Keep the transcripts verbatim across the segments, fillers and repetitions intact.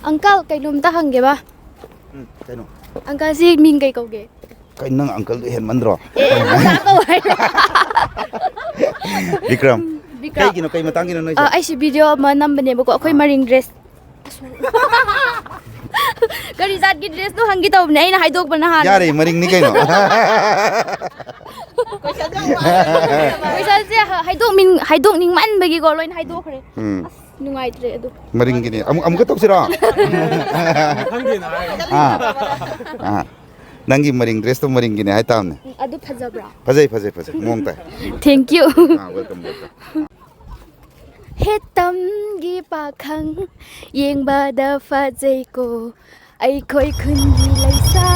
ꯑꯪꯀꯜ, ꯀꯩꯅꯣꯝꯇ ꯍꯪꯒꯦꯕ꯫ ꯎꯝ, ꯀꯩꯅꯣ? ꯑꯪꯀꯜꯁꯤ ꯃꯤꯡ ꯀꯩ ꯀꯧꯒꯦ? ꯀꯩꯅꯣ, ꯅꯪ ꯑꯪꯀꯜꯗꯣ ꯍꯦꯟꯃꯟꯗ꯭ꯔꯣ? ꯑꯦ, ꯑꯪꯀꯜ ꯀꯧ ꯍꯥꯏꯔꯣ? ꯕꯤꯀ꯭ꯔꯝ, ꯕꯤꯀ꯭ꯔꯝ꯫ ꯀꯩꯒꯤꯅꯣ, ꯀꯩ ꯃꯇꯥꯡꯒꯤꯅꯣ ꯅꯣꯏꯁꯦ? ꯑ, ꯑꯩꯁꯤ ꯚꯤꯗꯤꯑꯣ ꯑꯃ ꯅꯝꯕꯅꯦꯕꯀꯣ, ꯑꯩꯈꯣꯏ ꯃꯔꯤꯡ ꯗ꯭ꯔꯦꯁ꯫ ꯀꯔꯤ ꯖꯥꯠꯀꯤ ꯗ꯭ꯔꯦꯁꯅꯣ ꯍꯪꯒꯦ ꯇꯧꯕꯅꯦ, ꯑꯩꯅ ꯍꯥꯏꯗꯣꯛꯄ ꯅꯍꯥꯟ꯫ ꯌꯥꯔꯦ, ꯃꯔꯤꯡꯅꯤ ꯀꯩꯅꯣ꯫ ꯀꯣꯏꯁꯟꯁꯦ ꯍꯥꯏꯗꯣꯛꯅꯤꯡ ꯍꯥꯏꯗꯣꯛꯅꯤꯡꯃꯟꯕꯒꯤꯀꯣ, ꯂꯣꯏꯅ ꯍꯥꯏꯗꯣꯛꯈ꯭ꯔꯦ꯫ ꯎꯝ, ꯅꯨꯡꯉꯥꯏꯇ꯭ꯔꯦ ꯑꯗꯨ꯫ ꯃꯔꯤꯡꯒꯤꯅꯤ꯫ ꯑꯃꯨꯛ, ꯑꯃꯨꯛꯀ ꯇꯧꯁꯤꯔꯣ? ꯑꯥ, ꯑꯥ, ꯅꯪꯒꯤ ꯃꯔꯤꯡ ꯗ꯭ꯔꯦꯁꯇꯣ ꯃꯔꯤꯡꯒꯤꯅꯦ ꯍꯥꯏꯇꯥꯕꯅꯦ꯫ ꯑꯗꯨ ꯐꯖꯕ꯭ꯔꯥ? ꯐꯖꯩ, ꯐꯖꯩ, ꯐꯖꯩ, ꯃꯑꯣꯡ ꯇꯥꯏ꯫ Thank you. Ah, welcome, welcome. ꯍꯦꯇꯝꯒꯤ ꯄꯥꯈꯪ ꯌꯦꯡꯕꯗ ꯐꯖꯩꯀꯣ, ꯑꯩꯈꯣꯏ ꯈꯨꯟꯒꯤ ꯂꯩꯁꯥ꯫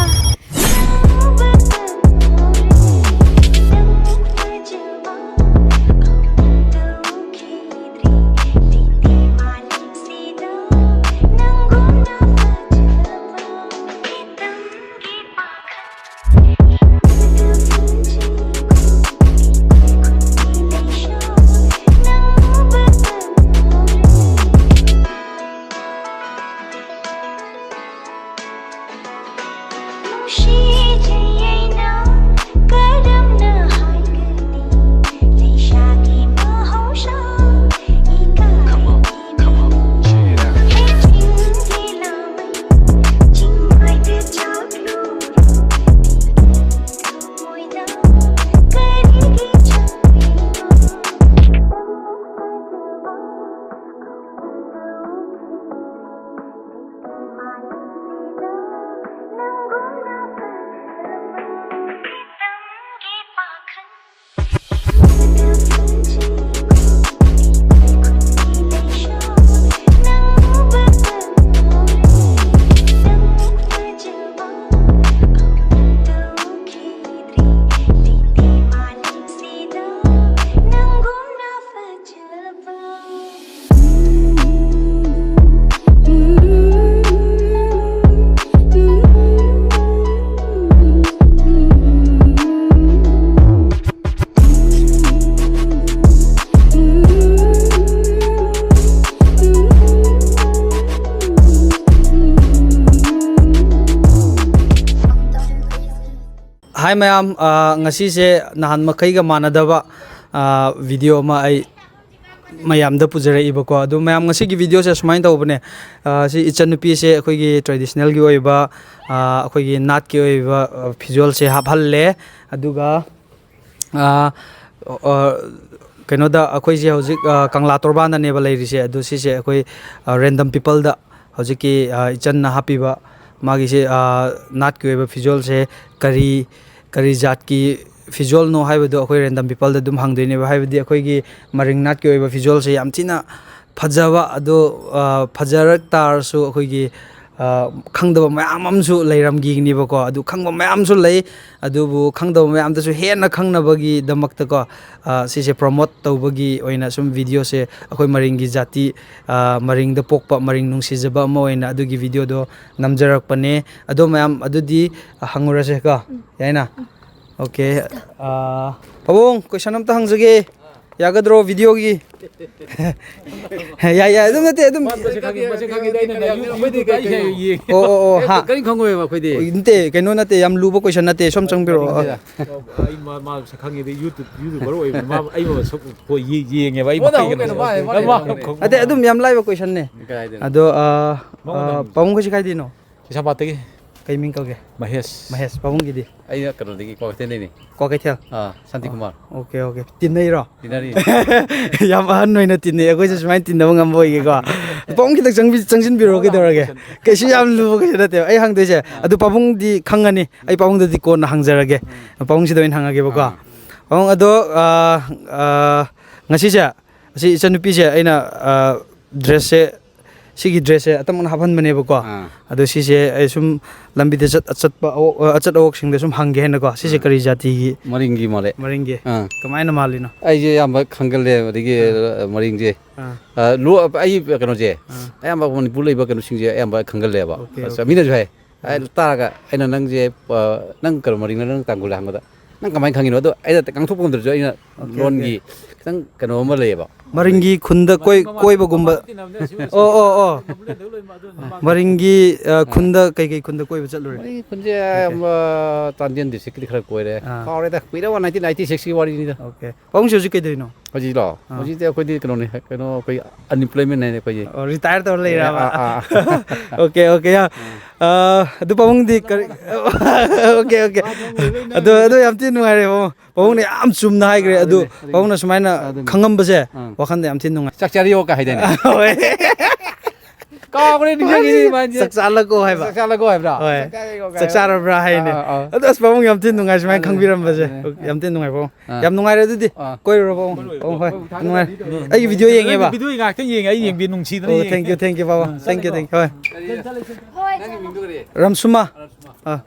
ꯃꯌꯥꯝ, ꯑ, ꯉꯁꯤꯁꯦ ꯅꯍꯥꯟ ꯃꯈꯩꯒ ꯃꯥꯟꯅꯗꯕ, ꯑ, video ꯑꯃ ꯑꯩ ꯃꯌꯥꯝꯗ ꯄꯨꯖꯔꯛꯏꯕꯀꯣ꯫ ꯑꯗꯨ ꯃꯌꯥꯝ, ꯉꯁꯤꯒꯤ videoꯁꯦ ꯁꯨꯃꯥꯏꯅ ꯇꯧꯕꯅꯦ꯫ ꯑ, ꯁꯤ ꯏꯆꯟꯅꯨꯄꯤꯁꯦ ꯑꯩꯈꯣꯏꯒꯤ traditionalꯒꯤ ꯑꯣꯏꯕ, ꯑ, ꯑꯩꯈꯣꯏꯒꯤ ꯅꯥꯠꯀꯤ ꯑꯣꯏꯕ, ꯑ, ꯐꯤꯖꯣꯜꯁꯦ ꯍꯥꯞꯍꯜꯂꯦ꯫ ꯑꯗꯨꯒ, ꯑ, ꯑ, ꯀꯩꯅꯣꯗ, ꯑꯩꯈꯣꯏꯁꯦ ꯍꯧꯖꯤꯛ, ꯑ, ꯀꯪꯂꯥ ꯇꯣꯔꯕꯥꯟꯗꯅꯦꯕ ꯂꯩꯔꯤꯁꯦ꯫ ꯑꯗꯨ ꯁꯤꯁꯦ ꯑꯩꯈꯣꯏ, ꯑ, random peopleꯗ ꯍꯧꯖꯤꯛꯀꯤ, ꯑ, ꯏꯆꯟꯅ ꯍꯥꯞꯄꯤꯕ ꯃꯥꯒꯤꯁꯦ, ꯑ, ꯅꯥꯠꯀꯤ ꯑꯣꯏꯕ ꯐꯤꯖꯣꯜꯁꯦ ꯀꯔꯤ, ꯀꯔꯤ ꯖꯥꯠꯀꯤ ꯐꯤꯖꯣꯜꯅꯣ ꯍꯥꯏꯕꯗꯣ ꯑꯩꯈꯣꯏ random peopleꯗ ꯑꯗꯨꯝ ꯍꯪꯗꯣꯏꯅꯦꯕ꯫ ꯍꯥꯏꯕꯗꯤ ꯑꯩꯈꯣꯏꯒꯤ ꯃꯔꯤꯡ ꯅꯥꯠꯀꯤ ꯑꯣꯏꯕ ꯐꯤꯖꯣꯜꯁꯦ ꯌꯥꯝ ꯊꯤꯅ ꯐꯖꯕ, ꯑꯗꯣ, ꯑ, ꯐꯖꯔꯛ ꯇꯥꯔꯁꯨ ꯑꯩꯈꯣꯏꯒꯤ, ꯑ, ꯈꯪꯗꯕ ꯃꯌꯥꯝ ꯑꯃꯁꯨ ꯂꯩꯔꯝꯈꯤꯒꯅꯦꯕꯀꯣ꯫ ꯑꯗꯨ ꯈꯪꯕ ꯃꯌꯥꯝꯁꯨ ꯂꯩ, ꯑꯗꯨꯕꯨ ꯈꯪꯗꯕ ꯃꯌꯥꯝꯗꯁꯨ ꯍꯦꯟꯅ ꯈꯪꯅꯕꯒꯤꯗꯃꯛꯇꯀꯣ, ꯑ, ꯁꯤꯁꯦ promote ꯇꯧꯕꯒꯤ ꯑꯣꯏꯅ ꯁꯨꯝ videoꯁꯦ ꯑꯩꯈꯣꯏ ꯃꯔꯤꯡꯒꯤ ꯖꯥꯇꯤ, ꯑ, ꯃꯔꯤꯡꯗ ꯄꯣꯛꯄ, ꯃꯔꯤꯡ ꯅꯨꯡꯁꯤꯖꯕ ꯑꯃ ꯑꯣꯏꯅ ꯑꯗꯨꯒꯤ videoꯗꯣ ꯅꯝꯖꯔꯛꯄꯅꯦ꯫ ꯑꯗꯣ ꯃꯌꯥꯝ, ꯑꯗꯨꯗꯤ ꯍꯪꯉꯨꯔꯁꯦꯀꯣ꯫ ꯌꯥꯏꯅ? Okay꯫ ꯑ, ꯄꯥꯕꯨꯡ, question ꯑꯝꯇ ꯍꯪꯖꯒꯦ꯫ ꯌꯥꯒꯗ꯭ꯔꯣ videoꯒꯤ? ꯌꯥꯏ, ꯌꯥꯏ, ꯑꯗꯨꯝ ꯅꯠꯇꯦ, ꯑꯗꯨꯝ꯫ ꯃꯥ ꯃꯁꯛ ꯈꯪꯉꯤ, ꯃꯁꯛ ꯈꯪꯉꯤꯗ ꯑꯩꯅ YouTubeꯇ ꯑꯩ ꯌꯦꯡꯉꯤ꯫ ꯑꯣ, ꯑꯣ, ꯑꯣ, ꯑꯦ, ꯍꯥ꯫ ꯀꯔꯤꯝ ꯈꯪꯉꯣꯏꯕ ꯑꯩꯈꯣꯏꯗꯤ꯫ ꯑꯣ, ꯅꯠꯇꯦ, ꯀꯩꯅꯣ ꯅꯠꯇꯦ, ꯌꯥꯝ ꯂꯨꯕ question ꯅꯠꯇꯦ, ꯁꯣꯝ ꯆꯪꯕꯤꯔꯛꯑꯣ꯫ ꯑ꯫ ꯑꯩ ꯃꯥ, ꯃꯥ ꯃꯁꯛ ꯈꯪꯉꯤꯗꯤ YouTube, YouTuber ꯑꯣꯏꯕꯅꯤ꯫ ꯃꯥ ꯑꯩ ꯃꯁꯛ ꯀꯣ ꯌꯦ-, ꯌꯦꯡꯉꯦꯕ ꯑꯩ ꯃꯥ ꯃꯥ ꯈꯪꯉꯤ꯫ ꯅꯠꯇꯦ, ꯑꯗꯨꯝ ꯌꯥꯝ ꯂꯥꯏꯕ questionꯅꯦ꯫ ꯀꯗꯥꯏꯗꯩꯅꯣ? ꯑꯗꯣ, ꯑ, ꯃꯉꯣꯟꯗ ꯑ, ꯍꯪꯉꯨ꯫ ꯄꯥꯕꯨꯡ ꯈꯣꯏꯁꯤ ꯀꯥꯏꯗꯩꯅꯣ? ꯀꯩꯁꯥꯝꯄꯥꯠꯇꯒꯤ꯫ ꯀꯩ ꯃꯤꯡ ꯀꯧꯒꯦ? ꯃꯍꯦꯁ꯫ ꯃꯍꯦꯁ, ꯄꯥꯕꯨꯡꯒꯤꯗꯤ? ꯑꯩꯅ ꯀꯩꯅꯣꯗꯒꯤ, ꯀ꯭ꯋꯥꯀꯩꯊꯦꯜꯗꯒꯤꯅꯤ꯫ ꯀ꯭ꯋꯥꯀꯩꯊꯦꯜ? ꯑꯥ, ꯁꯥꯟꯇꯤꯀꯨꯃꯥꯔ꯫ Okay, okay. ꯇꯤꯟꯅꯩꯔꯣ? ꯇꯤꯟꯅꯔꯤ꯫ ꯌꯥꯝ ꯑꯍꯟ ꯑꯣꯏꯅ ꯇꯤꯟꯅꯩ꯫ ꯑꯩꯈꯣꯏꯁꯨ ꯁꯨꯃꯥꯏꯅ ꯇꯤꯟꯅꯕ ꯉꯝꯕ ꯑꯣꯏꯒꯦꯀꯣ꯫ ꯄꯥꯕꯨꯡ ꯈꯤꯇꯪ ꯆꯪꯕꯤ-, ꯆꯪꯁꯤꯟꯕꯤꯔꯛꯑꯣ, ꯀꯩꯗꯧꯔꯒꯦ? ꯀꯩꯁꯨ ꯌꯥꯝ ꯂꯨꯕ ꯀꯩꯁꯨ ꯅꯠꯇꯦꯕ꯫ ꯑꯩ ꯍꯪꯗꯣꯏꯁꯦ, ꯑꯥ꯫ ꯑꯗꯨ ꯄꯥꯕꯨꯡꯗꯤ ꯈꯪꯉꯅꯤ꯫ ꯑꯩ ꯄꯥꯕꯨꯡꯗꯗꯤ ꯀꯣꯟꯅ ꯍꯪꯖꯔꯒꯦ꯫ ꯎꯝ꯫ ꯄꯥꯕꯨꯡꯁꯤꯗ ꯑꯣꯏꯅ ꯍꯪꯉꯒꯦꯕꯀꯣ꯫ ꯑꯥ꯫ ꯄꯥꯕꯨꯡ, ꯑꯗꯣ, ꯑꯥ, ꯑꯥ, ꯉꯁꯤꯁꯦ, ꯑꯁꯤ ꯏꯆꯟꯅꯨꯄꯤꯁꯦ ꯑꯩꯅ, ꯑꯥ, dressꯁꯦ ꯁꯤꯒꯤ dressꯁꯦ ꯑꯇꯝꯕꯅ ꯍꯥꯞꯍꯟꯕꯅꯦꯕꯀꯣ꯫ ꯑꯥ꯫ ꯑꯗꯣ ꯁꯤꯁꯦ ꯑꯩ ꯁꯨꯝ ꯂꯝꯕꯤꯗ ꯆꯠ-, ꯑꯆꯠꯄ ꯑꯋꯣ-, ꯑꯆꯠ ꯑꯋꯣꯛꯁꯤꯡꯗ ꯁꯨꯝ ꯍꯪꯒꯦ ꯍꯥꯏꯅꯀꯣ꯫ ꯁꯤꯁꯦ ꯑꯥ꯫ ꯀꯔꯤ ꯖꯥꯇꯤꯒꯤ? ꯃꯔꯤꯡꯒꯤ ꯃꯥꯜꯂꯦ꯫ ꯃꯔꯤꯡꯒꯤ? ꯑꯥ꯫ ꯀꯃꯥꯏꯅ ꯃꯥꯜꯂꯤꯅꯣ? ꯑꯩꯁꯦ ꯑꯌꯥꯝꯕ ꯈꯪꯒꯜꯂꯦ, ꯑꯗꯒꯤ, ꯑꯥ꯫ ꯑ, ꯃꯔꯤꯡꯁꯦ꯫ ꯑꯥ꯫ ꯑ, ꯂꯣ-, ꯑꯩ ꯀꯩꯅꯣꯁꯦ, ꯑꯥ꯫ ꯑꯌꯥꯝꯕ ꯃꯅꯤꯄꯨꯔ ꯂꯩꯕ ꯀꯩꯅꯣꯁꯤꯡꯁꯦ ꯑꯌꯥꯝꯕ ꯈꯪꯒꯜꯂꯦꯕ꯫ ꯑꯣꯀꯦ, ꯑꯁ, ꯑꯣꯀꯦ꯫ ꯃꯤꯅꯁꯨ ꯍꯥꯏ, ꯑ, ꯑꯥ꯫ ꯇꯥꯔꯒ ꯑꯩꯅ, "ꯅꯪꯁꯦ, ꯑ, ꯅꯪ ꯀꯩꯅꯣ ꯃꯔꯤꯡꯅ ꯅꯪ ꯇꯥꯡꯈꯨꯜ?" ꯍꯪꯕꯗ, "ꯅꯪ ꯀꯃꯥꯏꯅ ꯈꯪꯉꯤꯅꯣ?" ꯑꯗꯣ ꯑꯩꯅ ꯉꯥꯡꯊꯣꯛꯄ ꯉꯝꯗ꯭ꯔꯁꯨ ꯑꯩꯅ ꯑꯣꯀꯦ, ꯂꯣꯟꯒꯤ ꯑꯣꯀꯦ꯫ ꯈꯤꯇꯪ ꯀꯩꯅꯣ ꯑꯃ ꯂꯩꯌꯦꯕ꯫ ꯃꯔꯤꯡꯒꯤ ꯈꯨꯟꯗ ꯀꯣꯏ-, ꯀꯣꯏꯕꯒꯨꯝꯕ꯫ ꯑꯣ, ꯑꯣ, ꯑꯣ꯫ ꯃꯔꯤꯡꯒꯤ, ꯑ, ꯈꯨꯟꯗ ꯀꯩꯀꯩ ꯈꯨꯟꯗ ꯀꯣꯏꯕ ꯆꯠꯂꯨꯔꯦ? ꯑꯩ ꯈꯨꯟꯁꯦ, ꯑꯣꯀꯦ꯫ ꯑ, ꯆꯥꯟꯗꯦꯜ ꯗꯤꯁꯇ꯭ꯔꯤꯛꯀꯤꯗꯤ ꯈꯔ ꯀꯣꯏꯔꯦ꯫ ꯑꯥ꯫ ꯀꯥꯎꯔꯦꯗ, ꯀꯨꯏꯔꯕ, ꯅꯥꯏꯟꯇꯤꯟ ꯅꯥꯏꯟꯇꯤ ꯁꯤꯛꯁꯀꯤ ꯋꯥꯔꯤꯅꯤꯗ꯫ ꯑꯣꯀꯦ꯫ ꯄꯥꯕꯨꯡꯁꯦ ꯍꯧꯖꯤꯛ ꯀꯩꯗꯧꯔꯤꯅꯣ? ꯍꯧꯖꯤꯛꯂꯣ? ꯑꯥ꯫ ꯍꯧꯖꯤꯛꯇꯤ ꯑꯩꯈꯣꯏꯗꯤ ꯀꯩꯅꯣꯅꯦ, ꯀꯩꯅꯣ, ꯑꯩꯈꯣꯏ unemployment ꯍꯥꯏꯅ ꯑꯩꯈꯣꯏꯁꯦ꯫ ꯑꯣ, retire ꯇꯧꯔ ꯂꯩꯔꯕ? ꯑꯥ, ꯑꯥ, ꯑꯥ꯫ ꯑꯣꯀꯦ, ꯑꯣꯀꯦ, ꯌꯥ꯫ ꯑꯥ꯫ ꯑꯥ, ꯑꯗꯨ ꯄꯥꯕꯨꯡꯗꯤ ꯀꯔꯤ? Okay, okay. ꯑꯗꯨ, ꯑꯗꯨ ꯌꯥꯝ ꯊꯤꯅ ꯅꯨꯡꯉꯥꯏꯔꯦ, ꯄꯥꯕꯨꯡ꯫ ꯄꯥꯕꯨꯡꯅ ꯌꯥꯝ ꯆꯨꯝꯅ ꯍꯥꯏꯈ꯭ꯔꯦ꯫ ꯑꯗꯨ ꯑꯗꯨꯅꯦ, ꯑꯗꯨꯅꯦ꯫ ꯄꯥꯕꯨꯡꯅ ꯁꯨꯃꯥꯏꯅ ꯑꯗꯨꯅꯦ꯫ ꯈꯪꯉꯝꯕꯁꯦ, ꯑꯥ꯫ ꯋꯥꯈꯟꯗ ꯌꯥꯝ ꯊꯤꯅ ꯅꯨꯡꯉꯥꯏ꯫ "ꯆꯥꯛ ꯆꯥꯔꯤꯌꯣ" ꯀꯥ ꯍꯥꯏꯗꯥꯏꯅꯦ? ꯍꯣꯏ꯫ ꯀꯥꯎꯈ꯭ꯔꯦ, ꯅꯤꯡꯁꯤꯡꯉꯤꯅꯦ ꯃꯥꯁꯦ꯫ "ꯆꯥꯛ ꯆꯥꯔꯂꯀꯣ" ꯍꯥꯏꯕ꯫ "ꯆꯥꯛ ꯆꯥꯔꯂꯀꯣ" ꯍꯥꯏꯕ꯭ꯔꯥ? ꯍꯣꯏ꯫ "ꯆꯥꯛ ꯆꯥꯔꯤꯀꯣ" ꯀꯥ "ꯆꯥꯛ ꯍꯥꯏꯗꯥꯏꯅꯦ?" ꯆꯥꯔꯕ꯭ꯔꯥ" ꯍꯥꯏꯅꯦ꯫ ꯑꯥ, ꯑꯥ, ꯑꯥ꯫ ꯑꯗꯨ ꯑꯁ ꯄꯥꯕꯨꯡ ꯌꯥꯝ ꯊꯤꯅ ꯅꯨꯡꯉꯥꯏ ꯁꯨꯃꯥꯏꯅ ꯑꯗꯨꯅꯦ, ꯈꯪꯕꯤꯔꯝꯕꯁꯦ꯫ ꯑꯗꯨꯅꯦ꯫ ꯌꯥꯝ ꯊꯤꯅ ꯅꯨꯡꯉꯥꯏ ꯄꯥꯕꯨꯡ꯫ ꯑꯥ꯫ ꯌꯥꯝ ꯅꯨꯡꯉꯥꯏꯔꯦ ꯑꯗꯨꯗꯤ꯫ ꯑꯥ꯫ ꯀꯣꯏꯔꯨꯔꯣ ꯄꯥꯕꯨꯡ꯫ ꯄꯥꯕꯨꯡ, ꯍꯣꯏ꯫ ꯌꯥꯝ ꯅꯨꯡꯉꯥꯏꯔꯦ꯫ ꯑꯩꯒꯤ video ꯌꯦꯡꯉꯦꯕ꯫ Video ꯉꯥꯛꯇꯪ ꯌꯦꯡꯉꯦ, ꯑꯩ ꯌꯦꯡꯕꯤ ꯅꯨꯡꯁꯤꯗꯅ ꯑꯣ, ꯌꯦꯡꯉꯦ꯫ Thank you, thank you ꯄꯥꯕꯨꯡ꯫ ꯑꯥ꯫ Thank you, thank you꯫ ꯍꯣꯏ꯫ ꯍꯣꯏ, ꯅꯪꯒꯤ ꯃꯤꯡꯗꯨ ꯀꯔꯤ? ꯔꯝꯁꯨꯃ꯫ ꯔꯝꯁꯨꯃ꯫ ꯑꯥ꯫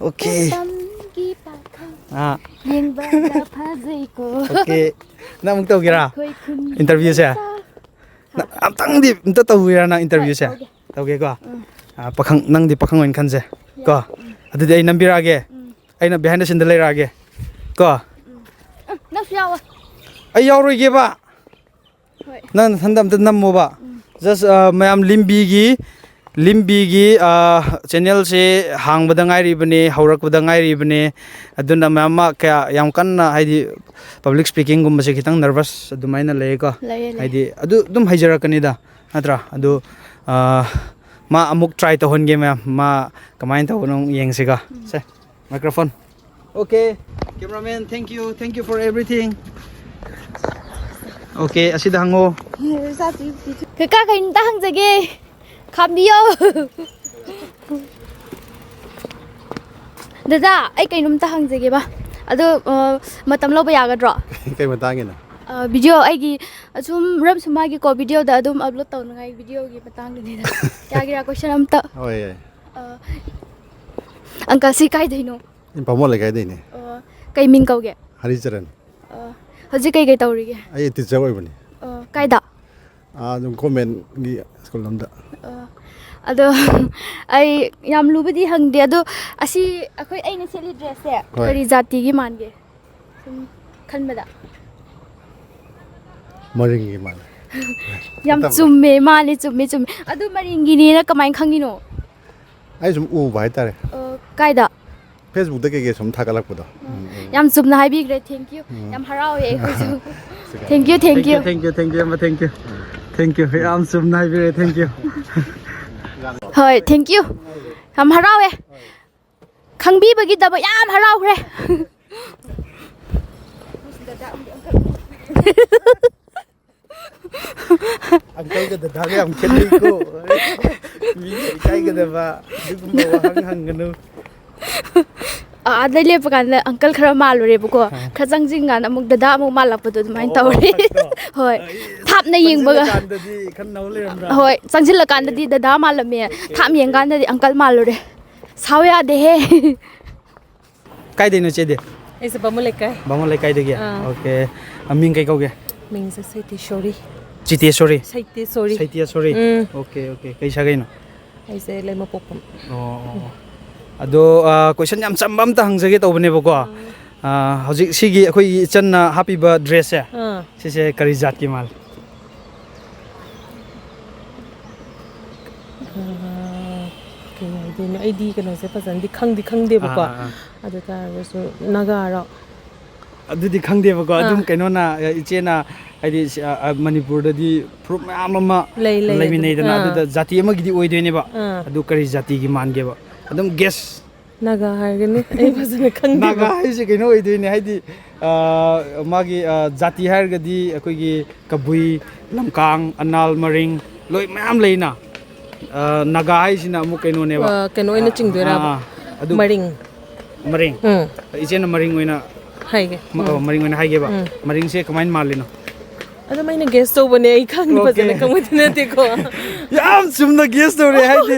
ꯑꯣꯀꯦ꯫ ꯇꯝꯒꯤ ꯄꯥꯈꯪ ꯑꯥ꯫ ꯌꯦꯡꯕꯗ ꯐꯖꯩꯀꯣ꯫ ꯑꯣꯀꯦ꯫ ꯅꯪ ꯑꯃꯨꯛ ꯇꯧꯒꯦꯔꯥ? ꯑꯩꯈꯣꯏ ꯈꯨꯟꯒꯤ ꯏꯟꯇꯔꯚꯤꯌꯨꯁꯦ? ꯃꯆꯥ꯫ ꯅꯪ ꯑꯝꯇꯪꯗꯤ ꯑꯝꯇ ꯇꯧꯒꯦꯔꯥ ꯅꯪ ꯏꯟꯇꯔꯚꯤꯌꯨꯁꯦ? ꯍꯣꯏ, ꯇꯧꯒꯦ꯫ ꯇꯧꯒꯦꯀꯣ? ꯎꯝ꯫ ꯑꯥ, ꯄꯥꯈꯪ, ꯅꯪꯗꯤ ꯄꯥꯈꯪ ꯑꯣꯏꯅ ꯈꯟꯁꯦ꯫ ꯀꯣ? ꯎꯝ꯫ ꯑꯗꯨꯗꯤ ꯑꯩ ꯅꯝꯕꯤꯔꯛꯑꯒꯦ꯫ ꯎꯝ꯫ ꯑꯩꯅ behind the scene ꯗ ꯂꯩꯔꯛꯑꯒꯦ꯫ ꯀꯣ? ꯎꯝ꯫ ꯎꯝ, ꯅꯪꯁꯨ ꯌꯥꯎꯋꯣ꯫ ꯑꯩ ꯌꯥꯎꯔꯣꯏꯒꯦꯕ꯫ ꯍꯣꯏ꯫ ꯅꯪ ꯅꯊꯟꯗ ꯑꯝꯇ ꯅꯝꯃꯣꯕ꯫ ꯎꯝ꯫ Just, ꯑ, ꯃꯌꯥꯝ ꯂꯤꯝꯕꯤꯒꯤ, ꯂꯤꯝꯕꯤꯒꯤ, ꯑ, channel ꯁꯦ ꯍꯥꯡꯕꯗ ꯉꯥꯏꯔꯤꯕꯅꯦ, ꯍꯧꯔꯛꯄꯗ ꯉꯥꯏꯔꯤꯕꯅꯦ꯫ ꯑꯗꯨꯅ ꯃꯌꯥꯝ ꯑꯃ ꯀꯌꯥ ꯌꯥꯝ ꯀꯟꯅ ꯍꯥꯏꯗꯤ public speaking ꯒꯨꯝꯕꯁꯦ ꯈꯤꯇꯪ nervous ꯑꯗꯨꯃꯥꯏꯅ ꯂꯩꯌꯦꯀꯣ꯫ ꯂꯩꯌꯦ, ꯂꯩꯌꯦ꯫ ꯍꯥꯏꯗꯤ ꯑꯗꯨ ꯑꯗꯨꯝ ꯍꯩꯖꯔꯛꯀꯅꯤꯗ, ꯅꯠꯇ꯭ꯔꯥ? ꯑꯗꯨ, ꯑ, ꯃꯥ ꯑꯃꯨꯛ try ꯇꯧꯍꯟꯒꯦ ꯃꯌꯥꯝ, ꯃꯥ ꯀꯃꯥꯏꯅ ꯇꯧꯕꯅꯣ ꯑꯃꯨꯛ ꯌꯦꯡꯁꯤꯀꯣ꯫ ꯎꯝ꯫ ꯁꯦ꯫ Microphone. Okay, cameraman, thank you, thank you for everything. Okay, ꯑꯁꯤꯗ ꯍꯪꯉꯣ꯫ ꯀꯀꯥ, ꯀꯩꯅꯣꯝꯇ ꯍꯪꯖꯒꯦ, ꯈꯥꯝꯕꯤꯌꯣ꯫ ꯗꯗꯥ, ꯑꯩ ꯀꯩꯅꯣꯝꯇ ꯍꯪꯖꯒꯦꯕ, ꯑꯗꯣ, ꯑ, ꯃꯇꯝ ꯂꯧꯕ ꯌꯥꯒꯗ꯭ꯔꯣ? ꯀꯩ ꯃꯇꯥꯡꯒꯤꯅꯣ? ꯑ, video ꯑꯩꯒꯤ, ꯑꯁꯨꯝ ꯔꯝꯁꯨꯃꯥꯒꯤꯀꯣ, video ꯗ ꯑꯗꯨꯝ upload ꯇꯧꯅꯉꯥꯏ video ꯒꯤ ꯃꯇꯥꯡꯗꯅꯤꯗ꯫ ꯌꯥꯒꯦꯔꯥ question ꯑꯝꯇ? ꯍꯣꯏ, ꯌꯥꯏ꯫ ꯑ, uncle ꯁꯤ ꯀꯥꯏꯗꯩꯅꯣ? ꯏꯝꯐꯥꯜ ꯃꯣꯠ ꯂꯩꯀꯥꯏꯗꯩꯅꯦ꯫ ꯑꯣ, ꯀꯩ ꯃꯤꯡ ꯀꯧꯒꯦ? ꯍꯔꯤꯆꯔꯟ꯫ ꯑꯣ, ꯍꯧꯖꯤꯛ ꯀꯩ ꯀꯩ ꯇꯧꯔꯤꯒꯦ? ꯑꯩ teacher ꯑꯣꯏꯕꯅꯤ꯫ ꯑꯣ, ꯀꯥꯏꯗ? ꯑꯥ, ꯑꯗꯨꯝ government ꯒꯤ school ꯑꯝꯗ꯫ ꯑꯣ, ꯑꯗꯣ ꯑꯩ ꯌꯥꯝ ꯂꯨꯕꯗꯤ ꯍꯪꯗꯦ꯫ ꯑꯗꯣ ꯑꯁꯤ ꯑꯩꯈꯣꯏ, ꯑꯩꯅ ꯁꯦꯠꯂꯤ ꯗ꯭ꯔꯦꯁꯁꯦ ꯍꯣꯏ꯫ ꯀꯔꯤ ꯖꯥꯇꯤꯒꯤ ꯃꯥꯟꯒꯦ? ꯁꯨꯝ ꯈꯟꯕꯗ꯫ ꯃꯔꯤꯡꯒꯤ ꯃꯥꯜꯂꯦ꯫ ꯌꯥꯝ ꯅꯠꯇꯕ꯭ꯔꯣ? ꯆꯨꯝꯃꯦ, ꯃꯥꯅꯦ, ꯆꯨꯝꯃꯦ, ꯆꯨꯝꯃꯦ꯫ ꯑꯗꯨ ꯃꯔꯤꯡꯒꯤꯅꯦꯅ ꯀꯃꯥꯏꯅ ꯈꯪꯉꯤꯅꯣ? ꯑꯩ ꯁꯨꯝ ꯎꯕ ꯍꯥꯏꯇꯥꯔꯦ꯫ ꯑꯣ, ꯀꯥꯏꯗ? Facebookꯇ ꯀꯩꯀꯩ ꯁꯨꯝ ꯊꯥꯒꯠꯂꯛꯄꯗꯣ꯫ ꯎꯝ, ꯎꯝ꯫ ꯌꯥꯝ ꯆꯨꯝꯅ ꯍꯥꯏꯕꯤꯈ꯭ꯔꯦ, thank you꯫ ꯎꯝ꯫ ꯌꯥꯝ ꯍꯔꯥꯎꯋꯦ ꯑꯩꯈꯣꯏꯁꯨ꯫ Thank you, thank you꯫ Thank you, thank you, thank you꯫ Thank you, ꯌꯥꯝ ꯆꯨꯝꯅ ꯍꯥꯏꯕꯤꯔꯦ, thank you꯫ ꯍꯣꯏ, thank you꯫ ꯌꯥꯝ ꯍꯔꯥꯎꯋꯦ꯫ ꯈꯪꯕꯤꯕꯒꯤꯗꯃꯛ ꯌꯥꯝ ꯍꯔꯥꯎꯈ꯭ꯔꯦ꯫ Uncleꯒ ꯗꯗꯥꯒ ꯌꯥꯝ ꯈꯦꯠꯅꯩꯀꯣ꯫ ꯃꯤꯒꯤ ꯏꯀꯥꯏꯒꯗꯕ ꯑꯗꯨꯒꯨꯝꯕ ꯋꯥꯍꯪ ꯍꯪꯒꯅꯨ꯫ ꯑ, ꯑꯥꯗ ꯂꯦꯞꯄ ꯀꯥꯟꯗ uncle ꯈꯔ ꯃꯥꯜꯂꯨꯔꯦꯕꯀꯣ꯫ ꯑꯥ꯫ ꯈꯔ ꯆꯪꯁꯤꯟ ꯀꯥꯟꯗ ꯑꯃꯨꯛ ꯗꯗꯥ ꯑꯃꯨꯛ ꯃꯥꯜꯂꯛꯄꯗꯣ ꯑꯗꯨꯃꯥꯏꯅ ꯑꯣ, ꯇꯧꯔꯦ꯫ ꯁꯛꯇꯣ꯫ ꯍꯣꯏ꯫ ꯑꯩ ꯊꯥꯞꯅ ꯌꯦꯡꯕꯒ꯫ ꯆꯪꯁꯤꯜꯂꯀꯥꯟꯗꯗꯤ ꯈꯔ ꯅꯧ ꯂꯩꯔꯝꯕ꯭ꯔꯥ? ꯍꯣꯏ, ꯆꯪꯁꯤꯜꯂꯀꯥꯟꯗꯗꯤ ꯗꯗꯥ ꯃꯥꯜꯂꯝꯃꯦ꯫ ꯑꯣꯀꯦ, ꯊꯥꯞꯅ ꯑꯣꯀꯦ꯫ ꯌꯦꯡꯀꯥꯟꯗꯗꯤ uncle ꯃꯥꯜꯂꯨꯔꯦ꯫ ꯁꯥꯎ ꯌꯥꯗꯦꯍꯦ꯫ ꯀꯥꯏꯗꯩꯅꯣ ꯏꯆꯦꯗꯤ? ꯑꯩꯁꯦ ꯕꯥꯃꯣꯟ ꯂꯩꯀꯥꯏ꯫ ꯕꯥꯃꯣꯟ ꯂꯩꯀꯥꯏꯗꯒꯤ? ꯑꯥ꯫ ꯑꯣꯀꯦ꯫ ꯑ, ꯃꯤꯡ ꯀꯩ ꯀꯧꯒꯦ? ꯃꯤꯡꯁꯦ ꯁꯩꯇꯦꯁꯣꯔꯤ꯫ ꯆꯤꯇꯦꯁꯣꯔꯤ? ꯁꯩꯇꯦꯁꯣꯔꯤ꯫ ꯁꯩꯇꯦꯁꯣꯔꯤ? ꯎꯝ꯫ Okay, okay. ꯀꯩ ꯁꯥꯒꯩꯅꯣ? ꯑꯩꯁꯦ ꯂꯩꯃꯄꯣꯛꯄꯝ꯫ ꯑꯣ, ꯑꯣ, ꯑꯣ꯫ ꯑꯗꯣ, ꯑ, question ꯌꯥꯝ ꯆꯝꯕ ꯑꯝꯇ ꯍꯪꯖꯒꯦ ꯇꯧꯕꯅꯦꯕꯀꯣ꯫ ꯑꯥ꯫ ꯑ, ꯍꯧꯖꯤꯛ ꯁꯤꯒꯤ ꯑꯩꯈꯣꯏꯒꯤ ꯏꯆꯟꯅ ꯍꯥꯞꯄꯤꯕ dressꯁꯦ, ꯑꯥ꯫ ꯁꯤꯁꯦ ꯀꯔꯤ ꯖꯥꯠꯀꯤ ꯃꯥꯜꯂꯤ? ꯑꯥ, ꯀꯩ ꯍꯥꯏꯗꯣꯏꯅꯣ? ꯑꯩꯗꯤ ꯀꯩꯅꯣꯁꯦ ꯐꯖꯅꯗꯤ ꯈꯪꯗꯤ ꯈꯪꯗꯦꯕꯀꯣ꯫ ꯑꯥ, ꯑꯥ, ꯑꯥ꯫ ꯑꯗꯨ ꯇꯥꯔꯒꯁꯨ ꯅꯥꯒꯥꯔꯣ? ꯑꯗꯨꯗꯤ ꯈꯪꯗꯦꯕꯀꯣ꯫ ꯑꯗꯨꯝ ꯑꯥ꯫ ꯀꯩꯅꯣꯅ, ꯑ, ꯏꯆꯦꯅ, ꯍꯥꯏꯗꯤ, ꯁꯤ, ꯑ, ꯑ, ꯃꯅꯤꯄꯨꯔꯗꯗꯤ ꯐꯨꯔꯨꯞ ꯃꯌꯥꯝ ꯑꯃ ꯂꯩ, ꯂꯩ, ꯑꯗꯨꯝ꯫ ꯂꯩꯃꯤꯟꯅꯩꯗꯅ, ꯑꯥ꯫ ꯑꯗꯨꯗ ꯖꯥꯇꯤ ꯑꯃꯒꯤꯗꯤ ꯑꯣꯏꯗꯣꯏꯅꯦꯕ꯫ ꯑꯥ꯫ ꯑꯗꯨ ꯀꯔꯤ ꯖꯥꯇꯤꯒꯤ ꯃꯥꯟꯒꯦꯕ? ꯑꯗꯨꯝ guess꯫ ꯅꯥꯒꯥ ꯍꯥꯏꯔꯒꯅꯤ꯫ ꯑꯩ ꯐꯖꯅ ꯈꯪꯗꯦꯕ꯫ ꯅꯥꯒꯥ ꯍꯥꯏꯁꯦ ꯀꯩꯅꯣ ꯑꯣꯏꯗꯣꯏꯅꯦ, ꯍꯥꯏꯗꯤ, ꯑ, ꯃꯥꯒꯤ, ꯑ, ꯖꯥꯇꯤ ꯍꯥꯏꯔꯒꯗꯤ ꯑꯩꯈꯣꯏꯒꯤ ꯀꯕꯨꯏ, ꯂꯝꯀꯥꯡ, ꯑꯅꯥꯜ, ꯃꯔꯤꯡ, ꯂꯣꯏ ꯃꯌꯥꯝ ꯂꯩꯅ꯫ ꯑ, ꯅꯥꯒꯥ ꯍꯥꯏꯁꯤꯅ ꯑꯃꯨꯛ ꯀꯩꯅꯣꯅꯦꯕ꯫ ꯑ, ꯀꯩꯅꯣ ꯑꯣꯏꯅ ꯑ, ꯆꯤꯡꯗꯣꯏꯔꯕ? ꯑ, ꯑ, ꯑꯗꯨ ꯃꯔꯤꯡ꯫ ꯃꯔꯤꯡ꯫ ꯎꯝ꯫ ꯏꯆꯦꯅ ꯃꯔꯤꯡ ꯑꯣꯏꯅ ꯍꯥꯏꯒꯦ꯫ ꯃ-, ꯑ, ꯎꯝ꯫ ꯃꯔꯤꯡ ꯑꯣꯏꯅ ꯍꯥꯏꯒꯦꯕ꯫ ꯎꯝ꯫ ꯃꯔꯤꯡꯁꯦ ꯀꯃꯥꯏꯅ ꯃꯥꯜꯂꯤꯅꯣ? ꯑꯗꯨꯝ ꯑꯩꯅ guess ꯇꯧꯕꯅꯦ, ꯑꯩ ꯈꯪꯗꯦ, ꯑꯣꯀꯦ꯫ ꯐꯖꯅ ꯈꯪꯕꯗꯤ ꯅꯠꯇꯦꯀꯣ꯫ ꯌꯥꯝ ꯆꯨꯝꯅ guess ꯇꯧꯔꯦ, ꯍꯥꯏꯗꯤ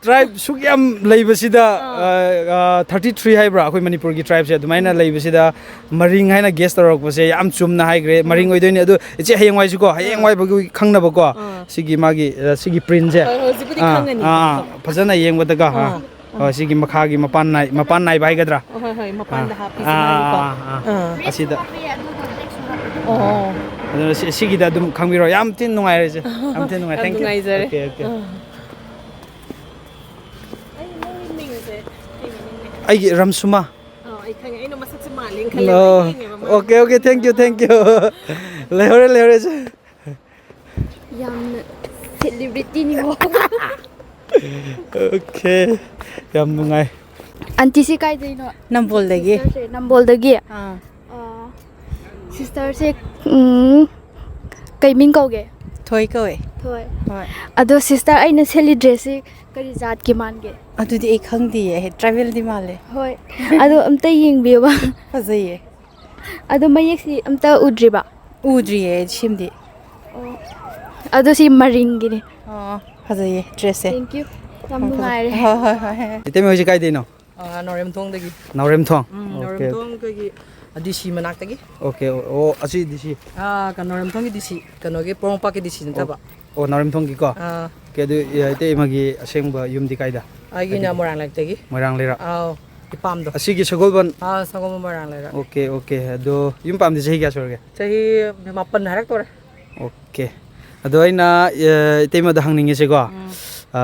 ꯇ꯭ꯔꯥꯏꯕ ꯁꯨꯛ ꯌꯥꯝ ꯂꯩꯕꯁꯤꯗ, ꯑꯥ꯫ ꯑ, ꯑ, ꯊꯥꯔꯇꯤ ꯊ꯭ꯔꯤ ꯍꯥꯏꯕ꯭ꯔꯥ, ꯑꯩꯈꯣꯏ ꯃꯅꯤꯄꯨꯔꯒꯤ ꯇ꯭ꯔꯥꯏꯕꯁꯦ? ꯑꯗꯨꯃꯥꯏꯅ ꯎꯝ꯫ ꯂꯩꯕꯁꯤꯗ ꯃꯔꯤꯡ ꯍꯥꯏꯅ ꯒꯦꯁ ꯇꯧꯔꯛꯄꯁꯦ ꯌꯥꯝ ꯆꯨꯝꯅ ꯍꯥꯏꯈ꯭ꯔꯦ꯫ ꯃꯔꯤꯡ ꯎꯝ꯫ ꯑꯣꯏꯗꯣꯏꯅꯦ꯫ ꯑꯗꯨ ꯏꯆꯦ, ꯍꯌꯦꯡꯋꯥꯏꯁꯨꯀꯣ, ꯑꯥ꯫ ꯍꯌꯦꯡꯋꯥꯏꯕꯨꯒꯤ ꯈꯪꯅꯕꯀꯣ, ꯑꯥ꯫ ꯁꯤꯒꯤ ꯃꯥꯒꯤ, ꯑ, ꯁꯤꯒꯤ ꯄ꯭ꯔꯤꯟꯁꯦ, ꯍꯣꯏ, ꯍꯧꯖꯤꯛꯄꯨꯗꯤ ꯑꯥ, ꯈꯪꯉꯅꯤ꯫ ꯑꯥ, ꯑꯥ, ꯐꯖꯅ ꯌꯦꯡꯕꯗꯀꯣ, ꯑꯥ, ꯑꯥ꯫ ꯑꯥ, ꯁꯤꯒꯤ ꯃꯈꯥꯒꯤ ꯃꯄꯥꯟ ꯅꯥꯏ-, ꯃꯄꯥꯟ ꯅꯥꯏꯕ ꯍꯥꯏꯒꯗ꯭ꯔꯥ? ꯍꯣꯏ, ꯍꯣꯏ, ꯃꯄꯥꯟꯗ ꯑꯥ꯫ ꯍꯥꯞꯄꯤꯁꯦ ꯑꯥ, ꯑꯥ, ꯃꯥꯒꯤꯀꯣ꯫ ꯑꯥ, ꯑꯥ, ꯑꯥ꯫ ꯑꯥ꯫ ꯑꯁꯤꯗ꯫ ꯑꯣ꯫ ꯑꯗꯨꯅ ꯁꯤ-, ꯁꯤꯒꯤꯗ ꯑꯗꯨꯝ ꯈꯪꯕꯤꯔꯣ꯫ ꯌꯥꯝ ꯊꯤꯅ ꯅꯨꯡꯉꯥꯏꯔꯦ ꯏꯆꯦ꯫ ꯌꯥꯝ ꯊꯤꯅ ꯅꯨꯡꯉꯥꯏ꯫ ꯌꯥꯝ Thank you꯫ ꯅꯨꯡꯉꯥꯏꯖꯔꯦ꯫ Okay, okay. ꯑꯥ꯫ ꯑꯩ ꯅꯪꯒꯤ ꯃꯤꯡꯁꯦ ꯀꯩ ꯃꯤꯡꯅꯦ? ꯑꯩꯒꯤ ꯔꯝꯁꯨꯃꯥ꯫ ꯑꯣ, ꯑꯩ ꯈꯪꯉꯦ꯫ ꯑꯩꯅ ꯃꯁꯛꯁꯦ ꯃꯥꯜꯂꯦꯅ ꯈꯜꯂꯦꯕ꯫ ꯑꯣ꯫ ꯑꯩ ꯌꯦꯡꯉꯦꯕ ꯃꯥ꯫ Okay, okay. Thank you, thank you꯫ ꯂꯩꯍꯧꯔꯦ, ꯂꯩꯍꯧꯔꯦ ꯏꯆꯦ꯫ ꯌꯥꯝꯅ celebrityꯅꯤꯀꯣ꯫ ꯑꯣꯀꯦ꯫ ꯌꯥꯝ ꯅꯨꯡꯉꯥꯏ꯫ ꯑꯟꯇꯤꯁꯤ ꯀꯥꯏꯗꯩꯅꯣ? ꯅꯝꯕꯣꯜꯗꯒꯤ꯫ Sisterꯁꯦ ꯅꯝꯕꯣꯜꯗꯒꯤ? ꯑꯥ꯫ ꯑꯥ, sisterꯁꯦ, ꯎꯝ, ꯀꯩ ꯃꯤꯡ ꯀꯧꯒꯦ? ꯊꯣꯏ ꯀꯧꯋꯦ꯫ ꯊꯣꯏ꯫ ꯍꯣꯏ꯫ ꯑꯗꯣ sister, ꯑꯩꯅ ꯁꯦꯠꯂꯤ dressꯁꯤ ꯀꯔꯤ ꯖꯥꯠꯀꯤ ꯃꯥꯟꯒꯦ? ꯑꯗꯨꯗꯤ ꯑꯩ ꯈꯪꯗꯤꯌꯦ꯫ Tribalꯗꯤ ꯃꯥꯜꯂꯦ꯫ ꯍꯣꯏ꯫ ꯑꯗꯣ ꯑꯝꯇ ꯌꯦꯡꯕꯤꯌꯨꯕ꯫ ꯐꯖꯩꯌꯦ꯫ ꯑꯗꯣ ꯃꯌꯦꯛꯁꯤ ꯑꯝꯇ ꯎꯗ꯭ꯔꯤꯕ? ꯎꯗ꯭ꯔꯤꯌꯦ ꯑꯩ ꯁꯤꯃꯗꯤ꯫ ꯑꯣ꯫ ꯑꯗꯣ ꯁꯤ ꯃꯔꯤꯡꯒꯤꯅꯤ꯫ ꯑꯣ, ꯐꯖꯩꯌꯦ dressꯁꯦ꯫ Thank you꯫ ꯌꯥꯝ ꯍꯣꯏ, ꯐꯖꯩ꯫ ꯅꯨꯡꯉꯥꯏꯔꯦ꯫ ꯍꯣꯏ, ꯍꯣꯏ, ꯍꯣꯏ, ꯍꯣꯏ꯫ ꯏꯇꯩꯃ ꯍꯣꯏꯁꯦ ꯀꯥꯏꯗꯩꯅꯣ? ꯑꯥ, ꯅꯥꯎꯔꯦꯝꯊꯣꯡꯗꯒꯤ꯫ ꯅꯥꯎꯔꯦꯝꯊꯣꯡ? ꯎꯝ, ꯑꯣꯀꯦ, ꯑꯣꯀꯦ꯫ ꯅꯥꯎꯔꯦꯝꯊꯣꯡ ꯑꯩꯈꯣꯏꯒꯤ DC ꯃꯅꯥꯛꯇꯒꯤ꯫ ꯑꯣꯀꯦ, ꯑꯣ, ꯑꯣ, ꯑꯁꯤ DC? ꯑꯥ, ꯀꯩꯅꯣ, ꯅꯥꯎꯔꯦꯝꯊꯣꯡꯒꯤ DC, ꯀꯩꯅꯣꯒꯤ, ꯄꯣꯔꯣꯝꯄꯥꯠꯀꯤ DC ꯅꯠꯇꯕ꯫ ꯑꯣ, ꯅꯥꯎꯔꯦꯝꯊꯣꯡꯒꯤꯀꯣ? ꯑꯥ꯫ ꯑꯣꯀꯦ, ꯑꯗꯨ, ꯑ, ꯏꯇꯩꯃꯒꯤ ꯑꯁꯦꯡꯕ ꯌꯨꯝꯗꯤ ꯀꯥꯏꯗ? ꯑꯩꯒꯤꯅ ꯍꯥꯏꯗꯤ ꯃꯣꯏꯔꯥꯡ ꯂꯩꯔꯛꯇꯒꯤ꯫ ꯃꯣꯏꯔꯥꯡ ꯂꯩꯔꯛ? ꯑꯥꯎ, ꯏꯄꯥꯝꯗꯣ꯫ ꯑꯁꯤꯒꯤ ꯁꯒꯣꯜꯕꯟ? ꯑꯥ, ꯁꯒꯣꯜꯕꯟ ꯃꯣꯏꯔꯥꯡ ꯂꯩꯔꯛ꯫ Okay, okay. ꯑꯗꯣ ꯌꯨꯝ ꯄꯥꯝꯗꯤ ꯆꯍꯤ ꯀꯌꯥ ꯁꯨꯔꯒꯦ? ꯆꯍꯤ ꯃꯥꯄꯟ ꯍꯥꯏꯔꯛꯇꯣꯔꯦ꯫ ꯑꯣꯀꯦ꯫ ꯑꯗꯣ ꯑꯩꯅ, ꯑ, ꯏꯇꯩꯃꯗ ꯍꯪꯅꯤꯡꯉꯤꯁꯦꯀꯣ, ꯎꯝ꯫ ꯑ,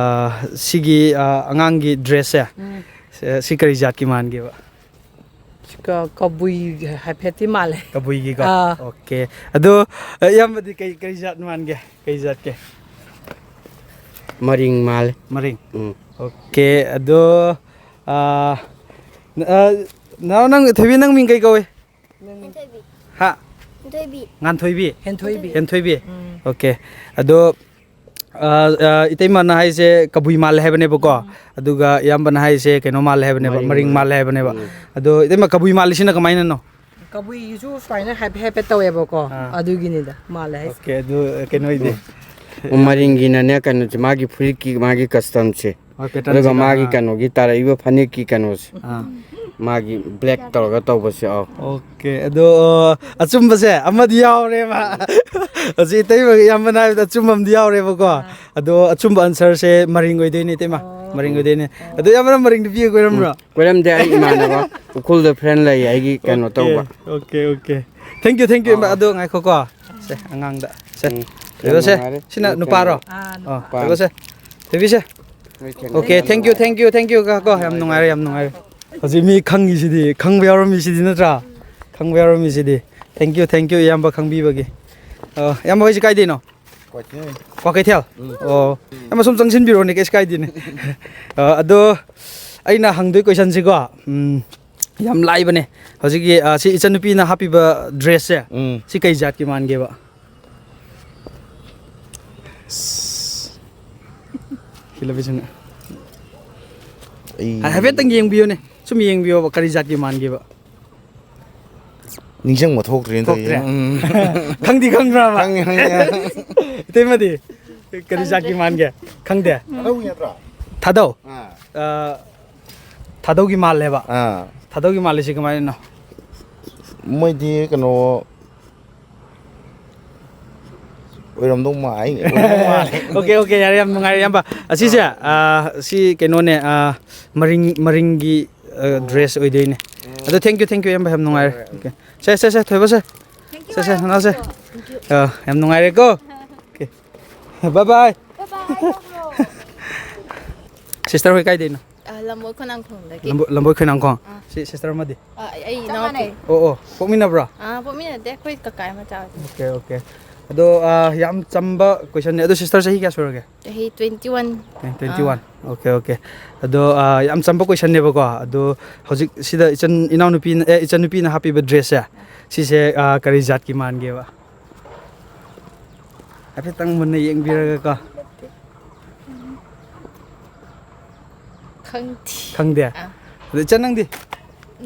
ꯁꯤꯒꯤ, ꯑ, ꯑꯉꯥꯡꯒꯤ dressꯁꯦ, ꯎꯝ꯫ ꯁꯤ, ꯁꯤ ꯀꯔꯤ ꯖꯥꯠꯀꯤ ꯃꯥꯟꯒꯦꯕ? ꯁꯤ ꯀ-, ꯀꯕꯨꯏ ꯍꯥꯏꯐꯦꯠꯇꯤ ꯃꯥꯜꯂꯦ꯫ ꯀꯕꯨꯏꯒꯤꯀꯣ? ꯑꯥ꯫ ꯑꯣꯀꯦ꯫ ꯑꯗꯣ, ꯑ, ꯏꯌꯥꯝꯕꯗꯤ ꯀꯩ, ꯀꯩ ꯖꯥꯠ ꯃꯥꯟꯒꯦ? ꯀꯩ ꯖꯥꯠꯀꯤ? ꯃꯔꯤꯡ ꯃꯥꯜꯂꯦ꯫ ꯃꯔꯤꯡ? ꯎꯝ꯫ ꯑꯣꯀꯦ꯫ ꯑꯗꯣ, ꯑ, ꯅ-, ꯑ, ꯅꯅꯥꯎ, ꯅꯪ, ꯊꯣꯏꯕꯤ, ꯅꯪ ꯃꯤꯡ ꯀꯩ ꯀꯧꯏ? ꯍꯦꯟꯊꯣꯏꯕꯤ꯫ ꯍꯥ? ꯍꯦꯟꯊꯣꯏꯕꯤ꯫ ꯉꯥꯟꯊꯣꯏꯕꯤ? ꯍꯦꯟꯊꯣꯏꯕꯤ꯫ ꯍꯦꯟꯊꯣꯏꯕꯤ? ꯎꯝ꯫ ꯑꯣꯀꯦ꯫ ꯑꯗꯣ, ꯑ, ꯑ, ꯏꯇꯩꯃꯅ ꯍꯥꯏꯁꯦ ꯀꯕꯨꯏ ꯃꯥꯜꯂꯦ ꯍꯥꯏꯕꯅꯦꯕꯀꯣ꯫ ꯎꯝ꯫ ꯑꯗꯨꯒ ꯏꯌꯥꯝꯕꯅ ꯍꯥꯏꯁꯦ ꯀꯩꯅꯣ ꯃꯥꯜꯂꯦ ꯍꯥꯏꯕꯅꯦꯕ, ꯃꯔꯤꯡ ꯃꯔꯤꯡ ꯃꯥꯜꯂꯦ꯫ ꯃꯥꯜꯂꯦ ꯍꯥꯏꯕꯅꯦꯕ꯫ ꯎꯝ꯫ ꯑꯗꯣ ꯏꯇꯩꯃ, ꯀꯕꯨꯏ ꯃꯥꯜꯂꯤꯁꯤꯅ ꯀꯃꯥꯏꯅꯅꯣ? ꯀꯕꯨꯏꯒꯤꯁꯨ ꯁꯨꯃꯥꯏꯅ ꯍꯥꯏꯐꯦꯠ ꯍꯥꯏꯐꯦꯠ ꯇꯧꯋꯦꯕꯀꯣ꯫ ꯑꯥ꯫ ꯑꯗꯨꯒꯤꯅꯤꯗ ꯃꯥꯜꯂꯦ ꯍꯥꯏꯁꯦ꯫ ꯑꯣꯀꯦ, ꯑꯗꯨ, ꯑ, ꯀꯩꯅꯣ ꯑꯣꯏꯗꯤ? ꯎꯝ, ꯃꯔꯤꯡꯒꯤꯅꯅꯦ, ꯀꯩꯅꯣꯁꯦ, ꯃꯥꯒꯤ ꯐꯨꯔꯤꯠꯀꯤ, ꯃꯥꯒꯤ customꯁꯦ꯫ ꯍꯣꯏ, pattern ꯑꯗꯨꯒ ꯁꯦ, ꯃꯥꯒꯤ ꯑꯥ꯫ ꯀꯩꯅꯣꯒꯤ ꯇꯥꯔꯛꯏꯕ ꯐꯅꯦꯛꯀꯤ ꯀꯩꯅꯣꯁꯦ, ꯑꯥ꯫ ꯃꯥꯒꯤ black ꯇꯧꯔꯒ ꯇꯧꯕꯁꯦ꯫ ꯑꯧ꯫ ꯑꯣꯀꯦ, ꯑꯗꯣ ꯑꯆꯨꯝꯕꯁꯦ ꯑꯃꯗꯤ ꯌꯥꯎꯔꯦꯕ꯫ ꯍꯧꯖꯤꯛ ꯏꯇꯩꯃꯒꯤ ꯏꯌꯥꯝꯕꯅ ꯍꯥꯏꯕꯗ ꯑꯆꯨꯝꯕ ꯑꯃꯗꯤ ꯌꯥꯎꯔꯦꯕꯀꯣ꯫ ꯑꯥ꯫ ꯑꯗꯣ ꯑꯆꯨꯝꯕ answer ꯁꯦ ꯃꯔꯤꯡ ꯑꯣꯏꯗꯣꯏꯅꯦ, ꯏꯇꯩꯃ꯫ ꯑꯣ꯫ ꯃꯔꯤꯡ ꯑꯣꯏꯗꯣꯏꯅꯦ꯫ ꯑꯣ꯫ ꯑꯗꯣ ꯏꯌꯥꯝꯕꯅ ꯃꯔꯤꯡꯗ ꯄꯤꯒ ꯀꯣꯏꯔꯝꯕ꯭ꯔꯣ? ꯎꯝ꯫ ꯀꯣꯏꯔꯝꯗꯦ, ꯑꯩ ꯏꯃꯥꯟꯅꯕ ꯎꯈ꯭ꯔꯨꯜꯗ friend ꯂꯩꯌꯦ ꯑꯩꯒꯤ ꯀꯩꯅꯣ ꯑꯣꯀꯦ, ꯇꯧꯕ꯫ Okay, okay. Thank you, thank you, ꯏꯌꯥꯝꯕ꯫ ꯑꯥ꯫ ꯑꯗꯣ ꯉꯥꯏꯈꯣꯀꯣ꯫ ꯁꯦ, ꯑꯉꯥꯡꯗ꯫ ꯁꯦ, ꯎꯝ, ꯊꯣꯏꯕꯁꯦ꯫ ꯌꯥꯝ ꯅꯨꯡꯉꯥꯏꯔꯦ꯫ ꯁꯤꯅ ꯅꯨꯄꯥꯔꯣ? ꯑꯥ, ꯑꯣ, ꯅꯨꯄꯥ꯫ ꯊꯣꯏꯕꯁꯦ꯫ ꯊꯣꯏꯕꯤꯁꯦ꯫ ꯍꯣꯏ, ꯊꯦꯡꯅꯔꯦ꯫ Okay, thank you, thank you, thank you ꯀꯣ꯫ ꯌꯥꯝ ꯅꯨꯡꯉꯥꯏꯔꯦ, ꯌꯥꯝ ꯅꯨꯡꯉꯥꯏꯔꯦ꯫ ꯍꯧꯖꯤꯛ ꯃꯤ ꯈꯪꯉꯤꯁꯤꯗꯤ, ꯈꯪꯕ ꯌꯥꯎꯔꯝꯃꯤꯁꯤꯗꯤ ꯅꯠꯇ꯭ꯔꯥ? ꯈꯪꯕ ꯌꯥꯎꯔꯝꯃꯤꯁꯤꯗꯤ꯫ Thank you, thank you ꯏꯌꯥꯝꯕ ꯈꯪꯕꯤꯕꯒꯤ꯫ ꯑ, ꯏꯌꯥꯝꯕ ꯍꯣꯏꯁꯦ ꯀꯥꯏꯗꯩꯅꯣ? ꯀ꯭ꯋꯥꯀꯩꯊꯦꯜ꯫ ꯀ꯭ꯋꯥꯀꯩꯊꯦꯜ? ꯎꯝ꯫ ꯑꯣ, ꯏꯌꯥꯝꯕ ꯁꯨꯝ ꯆꯪꯁꯤꯟꯕꯤꯔꯣꯅꯦ, ꯀꯩꯁꯨ ꯀꯥꯏꯗꯦꯅꯦ꯫ ꯑ, ꯑꯗꯣ ꯑꯩꯅ ꯍꯪꯗꯣꯏ question ꯁꯤꯀꯣ, ꯎꯝ, ꯌꯥꯝ ꯂꯥꯏꯕꯅꯦ꯫ ꯍꯧꯖꯤꯛꯀꯤ, ꯑ, ꯁꯤ ꯏꯆꯟꯅꯨꯄꯤꯅ ꯍꯥꯞꯄꯤꯕ dress ꯁꯦ, ꯎꯝ꯫ ꯁꯤ ꯀꯩ ꯖꯥꯠꯀꯤ ꯃꯥꯟꯒꯦꯕ? ꯁꯤꯂꯕꯁꯤꯅ꯫ ꯑꯩ ꯍꯥꯏꯐꯦꯠꯇꯪ ꯌꯦꯡꯕꯤꯌꯨꯅꯦ꯫ ꯁꯨꯝ ꯌꯦꯡꯕꯤꯌꯣꯕ, ꯀꯔꯤ ꯖꯥꯠꯀꯤ ꯃꯥꯟꯒꯦꯕ? ꯅꯤꯡꯁꯤꯡꯕ ꯊꯣꯛꯇ꯭ꯔꯦꯅꯦ ꯊꯣꯛꯇ꯭ꯔꯦ? ꯇꯧꯔꯤꯁꯦ꯫ ꯎꯝ꯫ ꯈꯪꯗꯤ ꯈꯪꯕ꯭ꯔꯕ? ꯈꯪꯉꯦ, ꯈꯪꯉꯦ꯫ ꯏꯇꯩꯃꯗꯤ ꯀꯔꯤ ꯖꯥꯠꯀꯤ ꯈꯪꯗ꯭ꯔꯦ꯫ ꯃꯥꯟꯒꯦ? ꯈꯪꯗꯦ? ꯊꯥꯗꯧꯒꯤ ꯅꯠꯇ꯭ꯔꯣ? ꯊꯥꯗꯧ? ꯑꯥ꯫ ꯑ, ꯊꯥꯗꯧꯒꯤ ꯃꯥꯜꯂꯦꯕ? ꯑꯥ꯫ ꯊꯥꯗꯧꯒꯤ ꯃꯥꯜꯂꯤꯁꯤ ꯀꯃꯥꯏꯅꯅꯣ? ꯃꯣꯏꯗꯤ ꯀꯩꯅꯣ ꯑꯣꯏꯔꯝꯗꯧ ꯃꯥ-, ꯑꯩ ꯑꯣꯏꯔꯝꯗꯧ ꯃꯥꯜꯂꯦ꯫ ꯑꯣꯀꯦ, ꯑꯣꯀꯦ, ꯌꯥꯔꯦ, ꯌꯥꯝ ꯅꯨꯡꯉꯥꯏꯔꯦ, ꯏꯌꯥꯝꯕ꯫ ꯑꯁꯤꯁꯦ, ꯑꯥ꯫ ꯑꯥ, ꯁꯤ ꯀꯩꯅꯣꯅꯦ, ꯑꯥ, ꯃꯔꯤꯡ, ꯃꯔꯤꯡꯒꯤ, ꯑꯥ, ꯑꯣ꯫ Dress ꯑꯣꯏꯗꯣꯏꯅꯦ꯫ ꯑꯣ꯫ ꯑꯗꯣ thank you, thank you, ꯏꯌꯥꯝꯕ, ꯌꯥꯝ ꯅꯨꯡꯉꯥꯏꯔꯦ꯫ ꯍꯣꯏ, ꯍꯣꯏ, ꯍꯣꯏ꯫ ꯑꯣꯀꯦ꯫ ꯁꯦ, ꯁꯦ, ꯁꯦ, ꯊꯣꯏꯕ ꯁꯦ꯫ Thank you, ꯁꯦ, ꯁꯦ, ꯏꯌꯥꯝꯕ꯫ ꯅꯅꯥꯎ ꯁꯦ꯫ Thank you꯫ ꯑꯥ, ꯌꯥꯝ ꯅꯨꯡꯉꯥꯏꯔꯦꯀꯣ꯫ Okay. Bye bye꯫ Bye bye, ꯇꯧꯈ꯭ꯔꯣ꯫ Sister ꯍꯣꯏ ꯀꯥꯏꯗꯩꯅꯣ? ꯑꯥ, ꯂꯝꯕꯣꯏ ꯈꯣꯏꯅꯥꯡꯈꯣꯡꯗꯒꯤ꯫ ꯂꯝꯕꯣꯏ, ꯂꯝꯕꯣꯏ ꯈꯣꯏꯅꯥꯡꯈꯣꯡ꯫ ꯑꯥ꯫ ꯁꯤ sister ꯑꯃꯗꯤ? ꯑꯥ, ꯑꯩ, ꯑꯩ ꯏꯅꯥꯎꯄꯤ꯫ ꯑꯣ, ꯑꯣ, ꯄꯣꯛꯃꯤꯟꯅꯕ꯭ꯔꯣ? ꯑꯥ, ꯄꯣꯛꯃꯤꯟꯅꯗꯦ, ꯑꯩꯈꯣꯏ ꯀꯀꯥ ꯃꯆꯥ ꯑꯣꯏꯗꯣꯏꯅꯦ꯫ Okay, okay. ꯑꯗꯣ, ꯑꯥ, ꯌꯥꯝ ꯆꯝꯕ question ꯅꯦ꯫ ꯑꯗꯣ sister ꯆꯍꯤ ꯀꯌꯥ ꯁꯨꯔꯒꯦ? ꯆꯍꯤ twenty one꯫ ꯑꯦ, twenty one꯫ ꯑꯥ꯫ Okay, okay. ꯑꯗꯣ, ꯑꯥ, ꯌꯥꯝ ꯆꯝꯕ question ꯅꯦꯕꯀꯣ꯫ ꯑꯗꯣ ꯍꯧꯖꯤꯛ ꯁꯤꯗ ꯏꯆꯟ, ꯏꯅꯥꯎꯅꯨꯄꯤꯅ, ꯑꯦ, ꯏꯆꯟꯅꯨꯄꯤꯅ ꯍꯥꯞꯄꯤꯕ dress ꯁꯦ, ꯁꯤꯁꯦ, ꯑꯥ, ꯀꯔꯤ ꯖꯥꯠꯀꯤ ꯃꯥꯟꯒꯦꯕ? ꯍꯥꯏꯐꯦꯠꯇꯪ ꯃꯨꯟꯅ ꯌꯦꯡꯕꯤꯔꯒꯀꯣ꯫ ꯈꯪꯗꯦ꯫ ꯈꯪꯗꯦ? ꯑꯥ꯫ ꯑꯗꯨ ꯏꯆꯟ ꯅꯪꯗꯤ?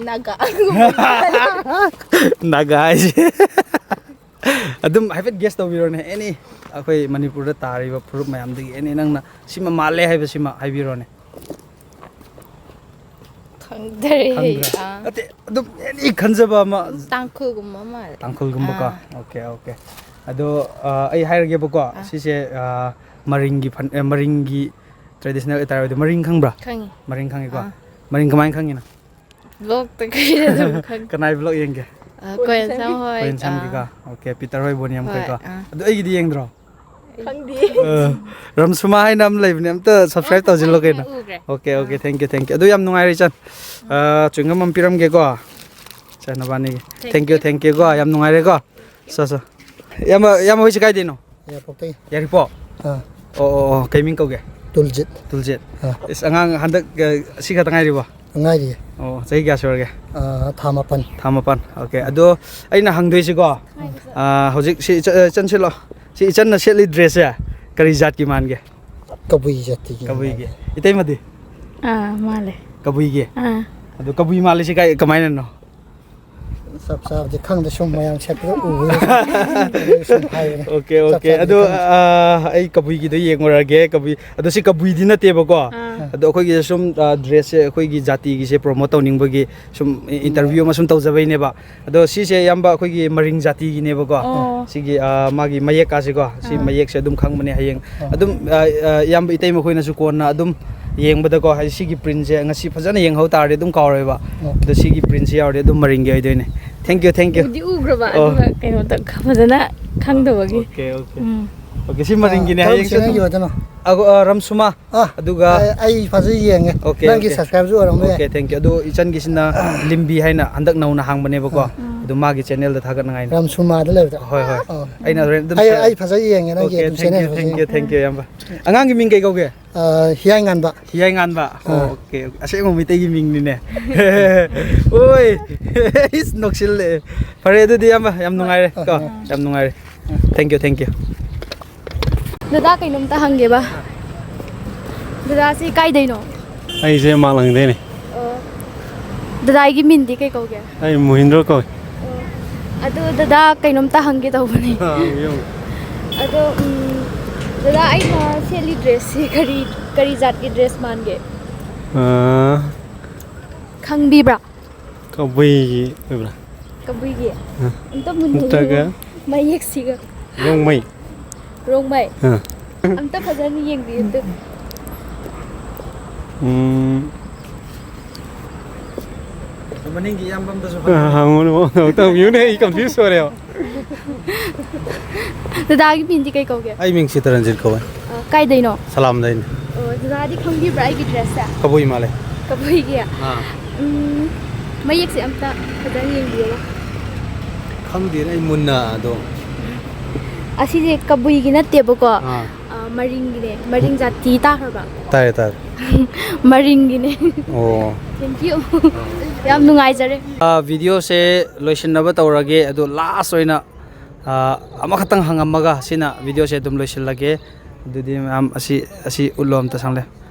ꯅꯥꯒꯥ꯫ ꯅꯥꯒꯥ ꯍꯥꯏꯁꯦ꯫ ꯑꯗꯨꯝ ꯍꯥꯏꯐꯦꯠ ꯒꯦꯁ ꯇꯧꯕꯤꯔꯣꯅꯦ, ꯑꯦꯅꯤ ꯑꯩꯈꯣꯏ ꯃꯅꯤꯄꯨꯔꯗ ꯇꯥꯔꯤꯕ ꯐꯨꯔꯨꯞ ꯃꯌꯥꯝꯗꯒꯤ ꯑꯦꯅꯤ ꯅꯪꯅ ꯁꯤꯃ ꯃꯥꯜꯂꯦ ꯍꯥꯏꯕꯁꯤꯃ ꯍꯥꯏꯕꯤꯔꯣꯅꯦ꯫ ꯈꯪꯗꯔꯦ꯫ ꯈꯪꯗ꯭ꯔꯥ? ꯑꯥ꯫ ꯅꯠꯇꯦ, ꯑꯗꯨꯝ ꯑꯦꯅꯤ ꯈꯟꯖꯕ ꯑꯃ꯫ ꯇꯥꯡꯈꯨꯜꯒꯨꯝꯕ ꯃꯥꯜꯂꯦ꯫ ꯇꯥꯡꯈꯨꯜꯒꯨꯝꯕꯀꯣ꯫ ꯑꯥ꯫ Okay, okay. ꯑꯗꯣ ꯑꯥ, ꯑꯩ ꯍꯥꯏꯔꯒꯦꯕꯀꯣ꯫ ꯑꯥ꯫ ꯁꯤꯁꯦ ꯑꯥ, ꯃꯔꯤꯡꯒꯤ ꯐꯟ-, ꯑꯦ, ꯃꯔꯤꯡꯒꯤ ꯇ꯭ꯔꯦꯗꯤꯁꯅꯦꯜ ꯑꯦꯇꯥꯌꯔ ꯑꯣꯏꯗꯣꯏ꯫ ꯃꯔꯤꯡ ꯈꯪꯕ꯭ꯔꯥ? ꯈꯪꯉꯤ꯫ ꯃꯔꯤꯡ ꯈꯪꯉꯤꯀꯣ꯫ ꯑꯥ꯫ ꯃꯔꯤꯡ ꯀꯃꯥꯏꯅ ꯈꯪꯉꯤꯅꯣ? ꯕ꯭ꯂꯣꯛꯇ ꯀꯩꯗ ꯑꯗꯨꯝ ꯈꯪꯉꯤ꯫ ꯀꯅꯥꯏ ꯕ꯭ꯂꯣꯛ ꯌꯦꯡꯒꯦ? ꯑꯥ, ꯀꯣꯍꯦꯟꯁꯝ ꯍꯣꯏ꯫ ꯀꯣꯍꯦꯟꯁꯝꯒꯤꯀꯣ꯫ ꯑꯥ꯫ ꯑꯣꯀꯦ, ꯄꯤꯇꯔ ꯍꯣꯏ, ꯕꯣꯅꯤ ꯌꯥꯝ ꯍꯣꯏ, ꯐꯩꯀꯣ꯫ ꯑꯥ꯫ ꯑꯗꯣ ꯑꯩꯒꯤꯗꯤ ꯌꯦꯡꯗ꯭ꯔꯣ? ꯈꯪꯗꯦ꯫ ꯑ, ꯔꯝꯁꯨꯃꯥ ꯍꯥꯏꯅ ꯑꯃ ꯂꯩꯕꯅꯦ, ꯑꯝꯇ ꯁꯕꯁꯀ꯭ꯔꯥꯏꯕ ꯇꯧꯁꯤꯜꯂꯣ ꯀꯩꯅꯣ꯫ ꯎꯈ꯭ꯔꯦ꯫ Okay, okay, thank you, thank you꯫ ꯑꯗꯨ ꯌꯥꯝ ꯅꯨꯡꯉꯥꯏꯔꯦ ꯏꯆꯟ꯫ ꯑ, ꯆ꯭ꯋꯤꯡꯒꯝ ꯑꯃ ꯄꯤꯔꯝꯒꯦꯀꯣ꯫ ꯁꯦ, ꯅꯕꯥꯅꯤꯒꯤ꯫ Thank you, thank you ꯀꯣ꯫ ꯌꯥꯝ ꯅꯨꯡꯉꯥꯏꯔꯦꯀꯣ꯫ ꯁꯣ, ꯁꯣ꯫ ꯏꯌꯥꯝꯕ, ꯏꯌꯥꯝꯕ ꯍꯣꯏꯁꯦ ꯀꯥꯏꯗꯩꯅꯣ? ꯌꯥꯏꯔꯤꯄꯣꯛꯇꯒꯤ꯫ ꯌꯥꯏꯔꯤꯄꯣꯛ? ꯑꯥ꯫ ꯑꯣ, ꯑꯣ, ꯑꯣ꯫ ꯀꯩ ꯃꯤꯡ ꯀꯧꯒꯦ? ꯇꯨꯜꯖꯤꯠ꯫ ꯇꯨꯜꯖꯤꯠ꯫ ꯑꯥ꯫ ꯏꯁ, ꯑꯉꯥꯡ ꯍꯟꯗꯛ, ꯑ, ꯑꯁꯤ ꯈꯛꯇ ꯉꯥꯏꯔꯤꯕꯣ? ꯉꯥꯏꯔꯤꯌꯦ꯫ ꯑꯣ, ꯆꯍꯤ ꯀꯌꯥ ꯁꯨꯔꯒꯦ? ꯑꯥ, ꯊꯥ ꯃꯥꯄꯟ꯫ ꯊꯥ ꯃꯥꯄꯟ꯫ ꯑꯣꯀꯦ꯫ ꯑꯗꯣ ꯑꯩꯅ ꯍꯪꯗꯣꯏꯁꯤꯀꯣ, ꯑꯥ, ꯍꯧꯖꯤꯛ ꯁꯤ ꯏꯆ-, ꯏꯆꯟ ꯁꯤꯠꯂꯣ꯫ ꯁꯤ ꯏꯆꯟꯅ ꯁꯦꯠꯂꯤ ꯗ꯭ꯔꯦꯁꯁꯦ ꯀꯔꯤ ꯖꯥꯠꯀꯤ ꯃꯥꯟꯒꯦ? ꯀꯕꯨꯏ ꯖꯥꯇꯤꯒꯤ ꯀꯕꯨꯏꯒꯤ꯫ ꯃꯥꯜꯂꯦ꯫ ꯏꯇꯩꯃꯗꯤ? ꯑꯥ, ꯃꯥꯜꯂꯦ꯫ ꯀꯕꯨꯏꯒꯤ? ꯑꯥ꯫ ꯑꯗꯣ ꯀꯕꯨꯏ ꯃꯥꯜꯂꯤꯁꯤ ꯀꯥꯏ, ꯀꯃꯥꯏꯅꯅꯣ? ꯆꯞ ꯆꯥꯕꯗꯤ ꯈꯪꯗꯦ, ꯁꯨꯝ ꯃꯌꯥꯝ ꯁꯦꯠꯄꯗ ꯎꯕꯗ ꯁꯨꯝ ꯍꯥꯏꯕꯅꯦ꯫ ꯑꯣꯀꯦ, ꯆꯞ ꯑꯣꯀꯦ꯫ ꯆꯥꯕꯗꯤ ꯑꯗꯣ, ꯈꯪꯗꯦ꯫ ꯑꯥ, ꯑꯩ ꯀꯕꯨꯏꯒꯤꯗꯣ ꯌꯦꯡꯉꯨꯔꯒꯦ꯫ ꯀꯕꯨꯏ, ꯑꯗꯣ ꯁꯤ ꯀꯕꯨꯏꯗꯤ ꯅꯠꯇꯦꯕꯀꯣ꯫ ꯑꯥ꯫ ꯑꯗꯣ ꯑꯩꯈꯣꯏꯒꯤꯗ ꯁꯨꯝ, ꯑꯥ, ꯗ꯭ꯔꯦꯁꯁꯦ ꯑꯩꯈꯣꯏꯒꯤ ꯖꯥꯇꯤꯒꯤꯁꯦ ꯄ꯭ꯔꯣꯃꯣꯠ ꯇꯧꯅꯤꯡꯕꯒꯤ ꯁꯨꯝ ꯏꯟꯇꯔꯚ꯭ꯌꯨ ꯑꯃ ꯁꯨꯝ ꯇꯧꯖꯕꯩꯅꯦꯕ꯫ ꯑꯗꯣ ꯁꯤꯁꯦ ꯏꯌꯥꯝꯕ ꯑꯩꯈꯣꯏꯒꯤ ꯃꯔꯤꯡ ꯖꯥꯇꯤꯒꯤꯅꯦꯕꯀꯣ꯫ ꯑꯣ꯫ ꯁꯤꯒꯤ, ꯑꯥ, ꯃꯥꯒꯤ ꯃꯌꯦꯛꯀꯥꯁꯦꯀꯣ꯫ ꯁꯤ ꯑꯥ꯫ ꯃꯌꯦꯛꯁꯦ ꯑꯗꯨꯝ ꯈꯪꯕꯅꯦ꯫ ꯍꯌꯦꯡ ꯑꯣ꯫ ꯑꯗꯨꯝ, ꯑꯥ, ꯑꯥ, ꯏꯌꯥꯝꯕ ꯏꯇꯩ ꯃꯈꯣꯏꯅꯁꯨ ꯀꯣꯟꯅ ꯑꯗꯨꯝ ꯌꯦꯡꯕꯗꯀꯣ, ꯍꯥꯏꯗꯤ ꯁꯤꯒꯤ ꯄ꯭ꯔꯤꯟꯁꯦ ꯉꯁꯤ ꯐꯖꯅ ꯌꯦꯡꯍꯧ ꯇꯥꯔꯗꯤ ꯑꯗꯨꯝ ꯀꯥꯎꯔꯣꯏꯕ꯫ ꯑꯣ꯫ ꯑꯗꯣ ꯁꯤꯒꯤ ꯄ꯭ꯔꯤꯟꯁꯦ ꯌꯥꯎꯔꯗꯤ ꯑꯗꯨꯝ ꯃꯔꯤꯡꯒꯤ ꯑꯣꯏꯗꯣꯏꯅꯦ꯫ Thank you, thank you꯫ ꯎꯗꯤ ꯎꯈ꯭ꯔꯕ, ꯑꯣ꯫ ꯑꯗꯨꯒ ꯀꯩꯅꯣ ꯇꯧ-, ꯐꯖꯅ ꯈꯪꯗꯕꯒꯤ꯫ Okay, okay. ꯎꯝ꯫ ꯑꯣꯀꯦ, ꯁꯤ ꯃꯔꯤꯡꯒꯤꯅꯦ꯫ ꯀꯔꯝꯕ ꯍꯌꯦꯡꯁꯨ ꯑꯗꯨꯝ ꯆꯦꯅꯦꯜꯒꯤ ꯑꯣꯏꯗꯣꯏꯅꯣ? ꯑꯒꯣ-, ꯑ, ꯔꯝꯁꯨꯃꯥ꯫ ꯑꯥ, ꯑꯗꯨꯒ ꯑꯩ, ꯑꯩ ꯐꯖꯅ ꯌꯦꯡꯉꯦ꯫ ꯑꯣꯀꯦ, ꯅꯪꯒꯤ ꯑꯣꯀꯦ꯫ Subscribeꯁꯨ ꯑꯣꯏꯔꯝꯕ ꯌꯥꯏ꯫ Okay, thank you꯫ ꯑꯗꯣ ꯏꯆꯟꯒꯤꯁꯤꯅ ꯂꯤꯝꯕꯤ ꯍꯥꯏꯅ ꯍꯟꯗꯛ ꯅꯧꯅ ꯍꯥꯡꯕꯅꯦꯕꯀꯣ꯫ ꯑꯥ꯫ ꯑꯗꯨ ꯃꯥꯒꯤ channelꯗ ꯊꯥꯒꯠꯅꯉꯥꯏꯅꯤ꯫ ꯔꯝꯁꯨꯃꯥꯗ ꯂꯩꯕꯗꯣ? ꯍꯣꯏ, ꯍꯣꯏ꯫ ꯑꯥ꯫ ꯑꯩꯅ ꯍꯣꯔꯦꯟ ꯑꯗꯨꯝ ꯑꯩ, share ꯑꯩ ꯐꯖꯅ ꯌꯦꯡꯉꯦ ꯅꯪꯒꯤ ꯑꯣꯀꯦ, ꯑꯗꯨꯝ thank you, channel ꯐꯖꯅ thank you, ꯌꯦꯡꯉꯦ꯫ Thank you, ꯏꯌꯥꯝꯕ꯫ ꯑꯉꯥꯡꯒꯤ ꯃꯤꯡ ꯀꯩ ꯀꯧꯒꯦ? ꯑꯥ, ꯍꯤꯌꯥꯏꯉꯥꯟꯕ꯫ ꯍꯤꯌꯥꯏꯉꯥꯟꯕ꯫ ꯑꯣ, ꯑꯥ꯫ Okay, okay. ꯑꯁꯦꯡꯕ ꯃꯩꯇꯩꯒꯤ ꯃꯤꯡꯅꯤꯅꯦ꯫ ꯑꯣꯏ꯫ ꯏꯁ, ꯅꯣꯛꯁꯤꯜꯂꯦ꯫ ꯐꯔꯦ, ꯑꯗꯨꯗꯤ ꯏꯌꯥꯝꯕ, ꯌꯥꯝ ꯅꯨꯡꯉꯥꯏꯔꯦ ꯀꯣ꯫ ꯑꯥ꯫ ꯌꯥꯝ ꯅꯨꯡꯉꯥꯏꯔꯦ꯫ Thank you, thank you꯫ ꯗꯗꯥ, ꯀꯩꯅꯣꯝꯇ ꯍꯪꯒꯦꯕ꯫ ꯗꯗꯥꯁꯤ ꯀꯥꯏꯗꯩꯅꯣ? ꯑꯩꯁꯦ ꯃꯥꯂꯪꯗꯩꯅꯦ꯫ ꯑꯣ꯫ ꯗꯗꯥꯒꯤ ꯃꯤꯡꯗꯤ ꯀꯩ ꯀꯧꯒꯦ? ꯑꯩ ꯃꯣꯍꯤꯟꯗ꯭ꯔꯣ ꯀꯧꯏ꯫ ꯑꯣ꯫ ꯑꯗꯣ ꯗꯗꯥ, ꯀꯩꯅꯣꯝꯇ ꯍꯪꯒꯦ ꯇꯧꯕꯅꯦ꯫ ꯑꯥ, ꯍꯪꯕꯤꯌꯨ, ꯍꯪꯕꯤꯌꯨ꯫ ꯑꯗꯣ, ꯎꯝ, ꯗꯗꯥ, ꯑꯩꯅ ꯁꯦꯠꯂꯤ dress ꯁꯤ ꯀꯔꯤ, ꯀꯔꯤ ꯖꯥꯠꯀꯤ dress ꯃꯥꯟꯒꯦ? ꯑꯥ꯫ ꯈꯪꯕꯤꯕ꯭ꯔꯥ? ꯀꯕꯨꯏꯒꯤ ꯑꯣꯏꯕ꯭ꯔꯥ? ꯀꯕꯨꯏꯒꯤ? ꯑꯥ꯫ ꯑꯝꯇ ꯃꯨꯟꯅ ꯅꯠꯇ꯭ꯔꯒ ꯌꯦꯡꯉꯣ꯫ ꯃꯌꯦꯛꯁꯤꯒ꯫ ꯔꯣꯡꯃꯩ꯫ ꯔꯣꯡꯃꯩ꯫ ꯑꯥ꯫ ꯑꯝꯇ ꯐꯖꯅ ꯌꯦꯡꯕꯤꯌꯨ ꯑꯗꯨ꯫ ꯎꯝ꯫ ꯃꯅꯤꯡꯒꯤ ꯏꯌꯥꯝꯕ ꯑꯝꯗꯁꯨ ꯑꯥ, ꯍꯪꯉꯨꯅꯦ, ꯃꯉꯣꯟꯗ ꯑꯃꯨꯛꯇ ꯍꯪꯕꯤꯌꯨꯅꯦ, ꯑꯩ confuse ꯑꯣꯏꯔꯦꯕ꯫ ꯗꯗꯥꯒꯤ ꯃꯤꯡꯗꯤ ꯀꯩ ꯀꯧꯒꯦ? ꯑꯩ ꯃꯤꯡ ꯁꯤꯇꯔꯟꯖꯤꯠ ꯀꯧꯋꯦ꯫ ꯑ, ꯀꯥꯏꯗꯩꯅꯣ? ꯁꯂꯥꯝꯗꯩꯅꯦ꯫ ꯑꯣ, ꯗꯗꯥꯗꯤ ꯈꯪꯕꯤꯕ꯭ꯔꯥ ꯑꯩꯒꯤ dress ꯁꯦ? ꯀꯕꯨꯏ ꯃꯥꯜꯂꯦ꯫ ꯀꯕꯨꯏꯒꯤ? ꯑꯥ꯫ ꯎꯝ, ꯃꯌꯦꯛꯁꯦ ꯑꯝꯇ ꯐꯖꯅ ꯌꯦꯡꯕꯤꯌꯨ꯫ ꯈꯪꯗꯦꯅꯦ ꯑꯩ ꯃꯨꯟꯅ ꯑꯗꯣ꯫ ꯑꯁꯤꯁꯦ ꯀꯕꯨꯏꯒꯤ ꯅꯠꯇꯦꯕꯀꯣ꯫ ꯑꯥ꯫ ꯑ, ꯃꯔꯤꯡꯒꯤꯅꯦ꯫ ꯃꯔꯤꯡ ꯖꯥꯇꯤ ꯇꯥꯈ꯭ꯔꯕ? ꯇꯥꯔꯦ, ꯇꯥꯔꯦ꯫ ꯃꯔꯤꯡꯒꯤꯅꯦ꯫ ꯑꯣ꯫ Thank you꯫ ꯌꯥꯝ ꯅꯨꯡꯉꯥꯏꯖꯔꯦ꯫ ꯑ, video ꯁꯦ ꯂꯣꯏꯁꯤꯟꯅꯕ ꯇꯧꯔꯒꯦ꯫ ꯑꯗꯣ last ꯑꯣꯏꯅ, ꯑ, ꯑꯃꯈꯛꯇꯪ ꯍꯪꯉꯝꯃꯒ ꯁꯤꯅ video ꯁꯦ ꯑꯗꯨꯝ ꯂꯣꯏꯁꯤꯜꯂꯒꯦ꯫ ꯑꯗꯨꯗꯤ ꯃꯌꯥꯝ ꯑꯁꯤ, ꯑꯁꯤ ꯎꯠꯂꯣ ꯑꯝꯇ ꯁꯪꯂꯦ꯫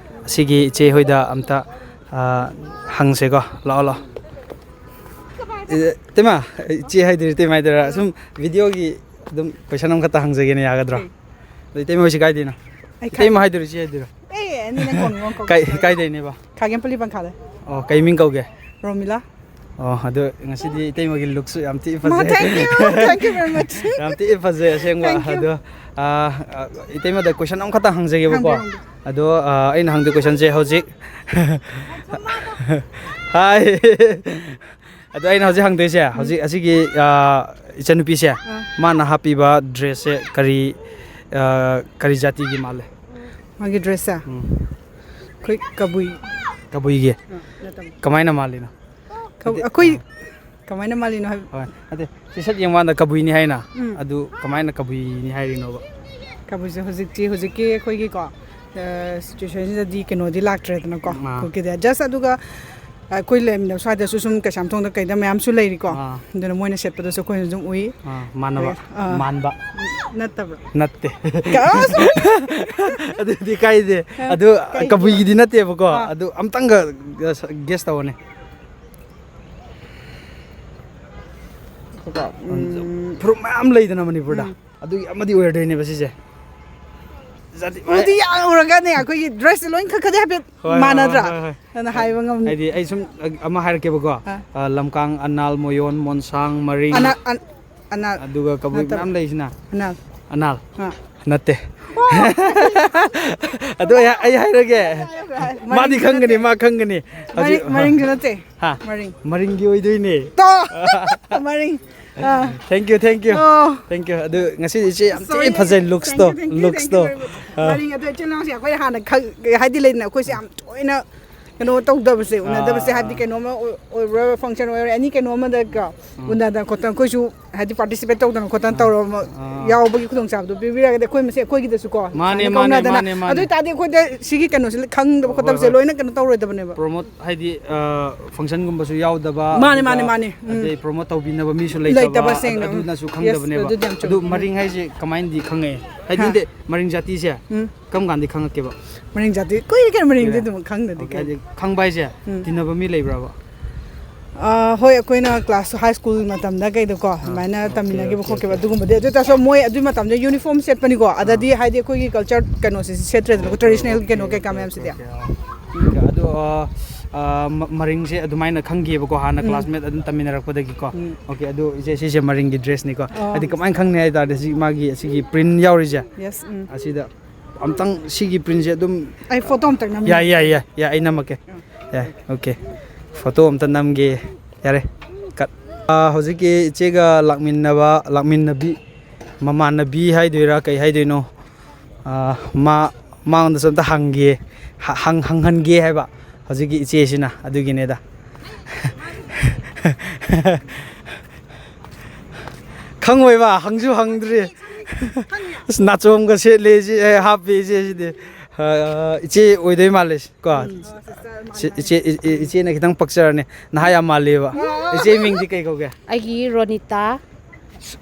ꯑꯁꯤꯒꯤ ꯏꯆꯦ ꯍꯣꯏꯗ ꯑꯝꯇ, ꯑ, ꯍꯪꯁꯦꯀꯣ꯫ ꯂꯥꯛꯑꯣ, ꯂꯥꯛꯑꯣ꯫ ꯑꯦ, ꯏꯇꯩꯃ, ꯏꯆꯦ ꯍꯥꯏꯗꯣꯏꯔꯥ, ꯏꯇꯩꯃ ꯍꯥꯏꯗꯣꯏꯔꯥ? ꯁꯨꯝ video ꯒꯤ ꯑꯗꯨꯝ question ꯑꯃꯈꯛꯇ ꯍꯪꯖꯒꯦꯅꯦ, ꯌꯥꯒꯗ꯭ꯔꯣ? ꯎꯝ꯫ ꯑꯗꯣ ꯏꯇꯩꯃ ꯍꯣꯏꯁꯤ ꯀꯥꯏꯗꯩꯅꯣ? ꯑꯩ ꯈꯥ- ꯏꯇꯩꯃ ꯍꯥꯏꯗꯣꯏꯔꯣ, ꯏꯆꯦ ꯍꯥꯏꯗꯣꯏꯔꯣ? ꯑꯦ, ꯑꯅꯤꯅ ꯀꯣꯟ ꯀꯣꯟ ꯀꯥꯏ-, ꯀꯣꯟ꯫ ꯀꯥꯏꯗꯩꯅꯦꯕ? ꯈꯥꯒꯦꯝꯄꯜꯂꯤ ꯄꯪꯈꯥꯗ꯫ ꯑꯣ, ꯀꯩ ꯃꯤꯡ ꯀꯧꯒꯦ? ꯔꯣꯃꯤꯂꯥ꯫ ꯑꯣ, ꯑꯗꯣ ꯉꯁꯤꯗꯤ ꯏꯇꯩꯃꯒꯤ look ꯁꯨ ꯌꯥꯝ ꯊꯤ ꯃꯥ, ꯐꯖꯩ꯫ Thank you, thank you very much꯫ ꯌꯥꯝ ꯊꯤ ꯐꯖꯩ ꯑꯁꯦꯡꯕ꯫ Thank you꯫ ꯑꯗꯣ, ꯑ, ꯑ, ꯏꯇꯩꯃꯗ question ꯑꯃꯈꯛꯇ ꯍꯪꯖꯒꯦꯕꯀꯣ꯫ ꯍꯪꯕꯤꯌꯨ, ꯍꯪꯕꯤꯌꯨ꯫ ꯑꯗꯣ, ꯑ, ꯑꯩꯅ ꯍꯪꯗꯣꯏ question ꯁꯦ ꯍꯧꯖꯤꯛ ꯍꯥꯏ꯫ ꯑꯗꯣ ꯑꯩꯅ ꯍꯧꯖꯤꯛ ꯍꯪꯗꯣꯏꯁꯦ, ꯎꯝ꯫ ꯍꯧꯖꯤꯛ ꯑꯁꯤꯒꯤ, ꯑ, ꯏꯆꯟꯅꯨꯄꯤꯁꯦ, ꯑꯥ꯫ ꯃꯥꯅ ꯍꯥꯞꯄꯤꯕ dress ꯁꯦ ꯀꯔꯤ, ꯑ, ꯀꯔꯤ ꯖꯥꯇꯤꯒꯤ ꯃꯥꯜꯂꯦ? ꯃꯥꯒꯤ dress ꯁꯦ? ꯎꯝ꯫ ꯑꯩꯈꯣꯏ ꯀꯕꯨꯏ꯫ ꯀꯕꯨꯏꯒꯤ? ꯑꯥ, ꯅꯠꯇꯕ꯫ ꯀꯃꯥꯏꯅ ꯃꯥꯜꯂꯤꯅꯣ? ꯀꯕꯨ-, ꯍꯥꯏꯗꯤ, ꯑꯩꯈꯣꯏ ꯑꯥ꯫ ꯀꯃꯥꯏꯅ ꯃꯥꯜꯂꯤꯅꯣ ꯍꯥꯏꯕ? ꯍꯣꯏ꯫ ꯅꯠꯇꯦ, ꯁꯤ ꯁꯠ ꯌꯦꯡꯕꯀꯥꯟꯗ ꯀꯕꯨꯏꯅꯤ ꯍꯥꯏꯅ꯫ ꯎꯝ꯫ ꯑꯗꯨ ꯀꯃꯥꯏꯅ ꯀꯕꯨꯏꯅꯤ ꯍꯥꯏꯔꯤꯅꯣꯕ? ꯀꯕꯨꯏꯁꯦ ꯍꯧꯖꯤꯛꯇꯤ, ꯍꯧꯖꯤꯛꯀꯤ ꯑꯩꯈꯣꯏꯒꯤꯀꯣ, ꯑ, situation ꯁꯤꯗꯗꯤ ꯀꯩꯅꯣꯗꯤ ꯂꯥꯛꯇ꯭ꯔꯦꯗꯅꯀꯣ, ꯑꯥ꯫ ꯀꯨꯀꯤꯗꯤ꯫ Just ꯑꯗꯨꯒ ꯑꯩꯈꯣꯏ ꯂꯩꯔꯝꯃꯤꯕ ꯁ꯭ꯋꯥꯏꯗꯁꯨ ꯁꯨꯝ ꯀꯩꯁꯥꯝꯊꯣꯡꯗ ꯀꯩꯗ ꯃꯌꯥꯝꯁꯨ ꯂꯩꯔꯤꯀꯣ꯫ ꯑꯥ꯫ ꯑꯗꯨꯅ ꯃꯣꯏꯅ ꯁꯦꯠꯄꯗꯁꯨ ꯑꯩꯈꯣꯏꯅ ꯑꯗꯨꯝ ꯎꯏ꯫ ꯑꯥ, ꯃꯥꯟꯅꯕ꯫ ꯑꯥ꯫ ꯃꯥꯟꯕ꯫ ꯅꯠꯇꯕ꯭ꯔꯥ? ꯅꯠꯇꯦ꯫ ꯀ-, ꯑꯁ! ꯑꯗꯨꯗꯤ ꯀꯥꯏꯗꯦ꯫ ꯑꯥ, ꯑꯗꯨ ꯀꯩꯒꯤꯅꯣ? ꯀꯕꯨꯏꯒꯤꯗꯤ ꯅꯠꯇꯦꯕꯀꯣ꯫ ꯑꯥ꯫ ꯑꯗꯨ ꯑꯝꯇꯪꯒ guess ꯇꯧꯑꯣꯅꯦ꯫ ꯎꯝ, ꯐꯨꯔꯨꯞ ꯃꯌꯥꯝ ꯂꯩꯗꯅ ꯃꯅꯤꯄꯨꯔꯗ, ꯎꯝ꯫ ꯑꯗꯨꯒꯤ ꯑꯃꯗꯤ ꯑꯣꯏꯔꯗꯣꯏꯅꯦꯕ ꯁꯤꯁꯦ꯫ ꯖꯥꯇꯤ ꯎꯗꯤ ꯌꯥꯝ ꯎꯔꯒꯅꯦ ꯑꯩꯈꯣꯏꯒꯤ dress ꯁꯦ ꯂꯣꯏ ꯈꯔ ꯈꯔꯗꯤ ꯍꯥꯏꯐꯦꯠ ꯍꯣꯏ, ꯍꯣꯏ, ꯃꯥꯟꯅꯗ꯭ꯔꯥ? ꯍꯣꯏ, ꯍꯣꯏ, ꯍꯣꯏ꯫ ꯑꯗꯨꯅ ꯍꯥꯏꯕ ꯉꯝꯗꯦ꯫ ꯍꯥꯏꯗꯤ ꯑꯩ ꯁꯨꯝ ꯑꯃ ꯍꯥꯏꯔꯛꯀꯦꯕꯀꯣ꯫ ꯑꯥ꯫ ꯑ, ꯂꯝꯀꯥꯡ, ꯑꯅꯥꯜ, ꯃꯣꯌꯣꯟ, ꯃꯣꯟꯁꯥꯡ, ꯃꯔꯤꯡ, ꯑꯅꯥ-, ꯑꯟ-, ꯑꯅꯥꯜ ꯑꯗꯨꯒ ꯀꯕꯨꯏ ꯅꯠꯇꯕ꯫ ꯃꯌꯥꯝ ꯂꯩꯁꯤꯅ꯫ ꯑꯅꯥꯜ꯫ ꯑꯅꯥꯜ꯫ ꯑꯥ꯫ ꯅꯠꯇꯦ꯫ ꯑꯣ! ꯑꯗꯨ ꯑꯩ, ꯑꯩ ꯍꯥꯏꯔꯒꯦ꯫ ꯍꯥꯏꯌꯣ, ꯍꯥꯏꯌꯣ꯫ ꯃꯥꯗꯤ ꯃꯔꯤꯡꯁꯨ ꯈꯪꯒꯅꯤ, ꯅꯠꯇꯦ꯫ ꯃꯥ ꯈꯪꯒꯅꯤ꯫ ꯃꯔꯤꯡ-, ꯍꯧꯖꯤꯛ, ꯃꯔꯤꯡꯁꯨ ꯅꯠꯇꯦ꯫ ꯍꯥ? ꯃꯔꯤꯡ꯫ ꯃꯔꯤꯡꯒꯤ ꯑꯣꯏꯗꯣꯏꯅꯦ꯫ ꯇꯣ! ꯃꯔꯤꯡ꯫ ꯑꯥ꯫ Thank you, thank you꯫ ꯑꯣ꯫ Thank you꯫ ꯑꯗꯨ ꯉꯁꯤꯗꯤ ꯏꯆꯦ ꯌꯥꯝ ꯊꯤ Sorry꯫ ꯐꯖꯩ, looks to, Thank you, thank you, looks thank you to. Very much꯫ ꯑꯥ꯫ ꯃꯔꯤꯡ ꯑꯗꯣ ꯏꯆꯤꯜ ꯏꯅꯥꯎꯁꯦ ꯑꯩꯈꯣꯏ ꯍꯥꯟꯅ ꯈꯪ-, ꯍꯥꯏꯗꯤ ꯂꯩꯗꯅ ꯑꯩꯈꯣꯏꯁꯦ ꯌꯥꯝ ꯇꯣꯏꯅ ꯀꯩꯅꯣ ꯇꯧꯗꯕꯁꯦ, ꯎꯅꯗꯕꯁꯦ, ꯑꯥ꯫ ꯍꯥꯏꯕꯗꯤ ꯀꯩꯅꯣꯝꯃ ꯑꯣꯏ-, ꯑꯣꯏꯕ꯭ꯔꯥ, function ꯑꯣꯏꯔꯣ, any ꯀꯩꯅꯣꯝꯃꯗ ꯀꯣ, ꯎꯝ꯫ ꯎꯅꯗꯅ ꯈꯣꯠꯇꯅ ꯑꯩꯈꯣꯏꯁꯨ ꯍꯥꯏꯗꯤ participate ꯇꯧꯗꯅ ꯈꯣꯠꯇꯅ ꯑꯥ꯫ ꯇꯧꯔꯕ ꯑꯥ꯫ ꯌꯥꯎꯕꯒꯤ ꯈꯨꯗꯣꯡꯆꯥꯕꯗꯣ ꯄꯤꯕꯤꯔꯒꯗꯤ ꯑꯩꯈꯣꯏ ꯃꯁꯦ ꯑꯩꯈꯣꯏꯒꯤꯗꯁꯨ ꯀꯣ ꯃꯥꯅꯦ, ꯁꯨꯃꯥꯏꯅ ꯃꯥꯅꯦ, ꯀꯧꯅꯗꯅ ꯃꯥꯅꯦ, ꯃꯥꯅꯦ꯫ ꯑꯗꯨ ꯑꯣꯏꯇꯥꯔꯗꯤ ꯑꯩꯈꯣꯏꯗ ꯁꯤꯒꯤ ꯀꯩꯅꯣꯁꯦ ꯈꯪꯗꯕ ꯍꯣꯏ, ꯈꯣꯠꯇꯕꯁꯦ ꯍꯣꯏ꯫ ꯂꯣꯏꯅ ꯀꯩꯅꯣ ꯇꯧꯔꯣꯏꯗꯕꯅꯦꯕ꯫ Promote ꯍꯥꯏꯗꯤ, ꯑ, function ꯒꯨꯝꯕꯁꯨ ꯌꯥꯎꯗꯕ, ꯃꯥꯅꯦ, ꯑꯗꯨꯒ ꯃꯥꯅꯦ, ꯃꯥꯅꯦ꯫ ꯎꯝ꯫ ꯑꯗꯩ promote ꯇꯧꯕꯤꯅꯕ ꯃꯤꯁꯨ ꯂꯩꯇꯕ, ꯂꯩꯇꯕ ꯑꯗꯨ-, ꯁꯦꯡꯅ꯫ ꯑꯗꯨꯅꯁꯨ Yes, ꯈꯪꯗꯕꯅꯦꯕ꯫ ꯑꯗꯨꯗꯤ ꯌꯥꯝ ꯑꯗꯨ ꯆꯨꯝꯃꯤ꯫ ꯃꯔꯤꯡ ꯍꯥꯏꯁꯦ ꯀꯃꯥꯏꯅꯗꯤ ꯈꯪꯉꯛꯑꯦ? ꯍꯥꯏꯗꯤ ꯍꯥ꯫ ꯅꯠꯇꯦ, ꯃꯔꯤꯡ ꯖꯥꯇꯤꯁꯦ ꯎꯝ꯫ ꯀꯔꯝ ꯀꯥꯟꯗꯤ ꯈꯪꯉꯛꯀꯦꯕ? ꯃꯔꯤꯡ ꯖꯥꯇꯤ ꯀꯨꯏꯔꯦ ꯀꯩꯅꯣ, ꯃꯔꯤꯡꯗꯤ ꯀꯨꯏꯔꯦ꯫ ꯑꯗꯨꯝ ꯈꯪꯗꯗꯤ ꯑꯣꯀꯦ, ꯀꯩꯅꯣ꯫ ꯍꯥꯏꯗꯤ ꯈꯪꯕ ꯍꯥꯏꯁꯦ ꯎꯝ꯫ ꯇꯤꯟꯅꯕ ꯃꯤ ꯂꯩꯕ꯭ꯔꯕ? ꯑꯥ, ꯍꯣꯏ, ꯑꯩꯈꯣꯏꯅ class high school ꯃꯇꯝꯗ ꯀꯩꯗꯀꯣ, ꯑꯥ, ꯑꯗꯨꯃꯥꯏꯅ ꯑꯣꯀꯦ, ꯇꯝꯃꯤꯟꯅꯈꯤꯕ ꯑꯣꯀꯦ, ꯈꯣꯠꯈꯤꯕ ꯑꯣꯀꯦ꯫ ꯑꯗꯨꯒꯨꯝꯕꯗꯤ, ꯑꯗꯨ ꯑꯣꯏ ꯇꯥꯔꯁꯨ ꯃꯣꯏ ꯑꯗꯨꯏ ꯃꯇꯝꯗ uniform ꯁꯦꯠꯄꯅꯤꯀꯣ, ꯑꯗꯗꯤ ꯑꯥ꯫ ꯍꯥꯏꯗꯤ ꯑꯩꯈꯣꯏꯒꯤ culture ꯀꯩꯅꯣꯁꯦ ꯁꯦꯠꯇ꯭ꯔꯦꯗꯅꯀꯣ, ꯑꯣꯀꯦ, traditional ꯑꯣꯀꯦ, ꯀꯩꯅꯣ ꯀꯩꯀꯥ ꯑꯣꯀꯦ, ꯃꯌꯥꯝꯁꯤꯗꯤ꯫ ꯑꯣꯀꯦ, ꯑꯥ꯫ ꯑꯣꯀꯦ, ꯑꯗꯣ, ꯑꯥ, ꯑꯥ, ꯃ-, ꯃꯔꯤꯡꯁꯦ ꯑꯗꯨꯃꯥꯏꯅ ꯈꯪꯈꯤꯕꯀꯣ, ꯍꯥꯟꯅ ꯎꯝ꯫ Classmate ꯑꯗꯨꯝ ꯇꯝꯃꯤꯟꯅꯔꯛꯄꯗꯒꯤꯀꯣ꯫ ꯎꯝ꯫ ꯑꯣꯀꯦ, ꯑꯗꯣ ꯏꯆꯦ, ꯁꯤꯁꯦ ꯃꯔꯤꯡꯒꯤ dress ꯅꯤꯀꯣ꯫ ꯑꯥ꯫ ꯍꯥꯏꯗꯤ ꯀꯃꯥꯏꯅ ꯈꯪꯅꯤ ꯍꯥꯏ ꯇꯥꯔꯗꯤ, ꯁꯤ ꯃꯥꯒꯤ ꯑꯁꯤꯒꯤ print ꯌꯥꯎꯔꯤꯁꯦ꯫ Yes, ꯎꯝ꯫ ꯑꯁꯤꯗ ꯑꯝꯇꯪ ꯁꯤꯒꯤ print ꯁꯦ ꯑꯗꯨꯝ ꯑꯩ photo ꯑꯝꯇꯪ ꯅꯝꯒꯦ꯫ ꯌꯥꯏ, ꯌꯥꯏ, ꯌꯥꯏ, ꯌꯥꯏ, ꯑꯩ ꯅꯝꯃꯛꯀꯦ꯫ ꯎꯝ꯫ ꯌꯥꯏ, ꯑꯣꯀꯦ꯫ Photo ꯑꯝꯇ ꯅꯝꯒꯦ꯫ ꯌꯥꯔꯦ, cut꯫ ꯑꯥ, ꯍꯧꯖꯤꯛꯀꯤ ꯏꯆꯦꯒ ꯂꯥꯛꯃꯤꯟꯅꯕ, ꯂꯥꯛꯃꯤꯟꯅꯕꯤ, ꯃꯃꯥꯟꯅꯕꯤ ꯍꯥꯏꯗꯣꯏꯔꯥ, ꯀꯩ ꯍꯥꯏꯗꯣꯏꯅꯣ? ꯑꯥ, ꯃꯥ, ꯃꯉꯣꯟꯗꯁꯨ ꯑꯝꯇ ꯍꯪꯒꯦ, ꯍ-, ꯍꯪ-, ꯍꯪꯍꯟꯒꯦ ꯍꯥꯏꯕ ꯍꯧꯖꯤꯛꯀꯤ ꯏꯆꯦꯁꯤꯅ, ꯑꯗꯨꯒꯤꯅꯦꯗ꯫ ꯈꯪꯉꯣꯏꯕ, ꯍꯪꯁꯨ ꯍꯪꯗ꯭ꯔꯤ꯫ ꯑꯁ, ꯅꯥꯆꯣꯝꯒ ꯁꯦꯠꯂꯦ ꯏꯆꯦ, ꯑꯦ, ꯍꯥꯞꯄꯦ ꯏꯆꯦ ꯁꯤꯗꯤ꯫ ꯑ, ꯏꯆꯦ ꯑꯣꯏꯗꯣꯏ ꯃꯥꯜꯂꯦ ꯀꯣ? ꯎꯝ꯫ ꯁꯤ-, ꯏꯆꯦ, ꯏ-, ꯏ-, ꯏꯆꯦꯅ ꯈꯤꯇꯪ ꯄꯛꯆꯔꯅꯤ꯫ ꯅꯍꯥ ꯌꯥꯝ ꯃꯥꯜꯂꯦꯕ꯫ ꯏꯆꯦ ꯃꯤꯡꯗꯤ ꯀꯩ ꯀꯧꯒꯦ? ꯑꯩꯒꯤ ꯔꯣꯅꯤꯇꯥ꯫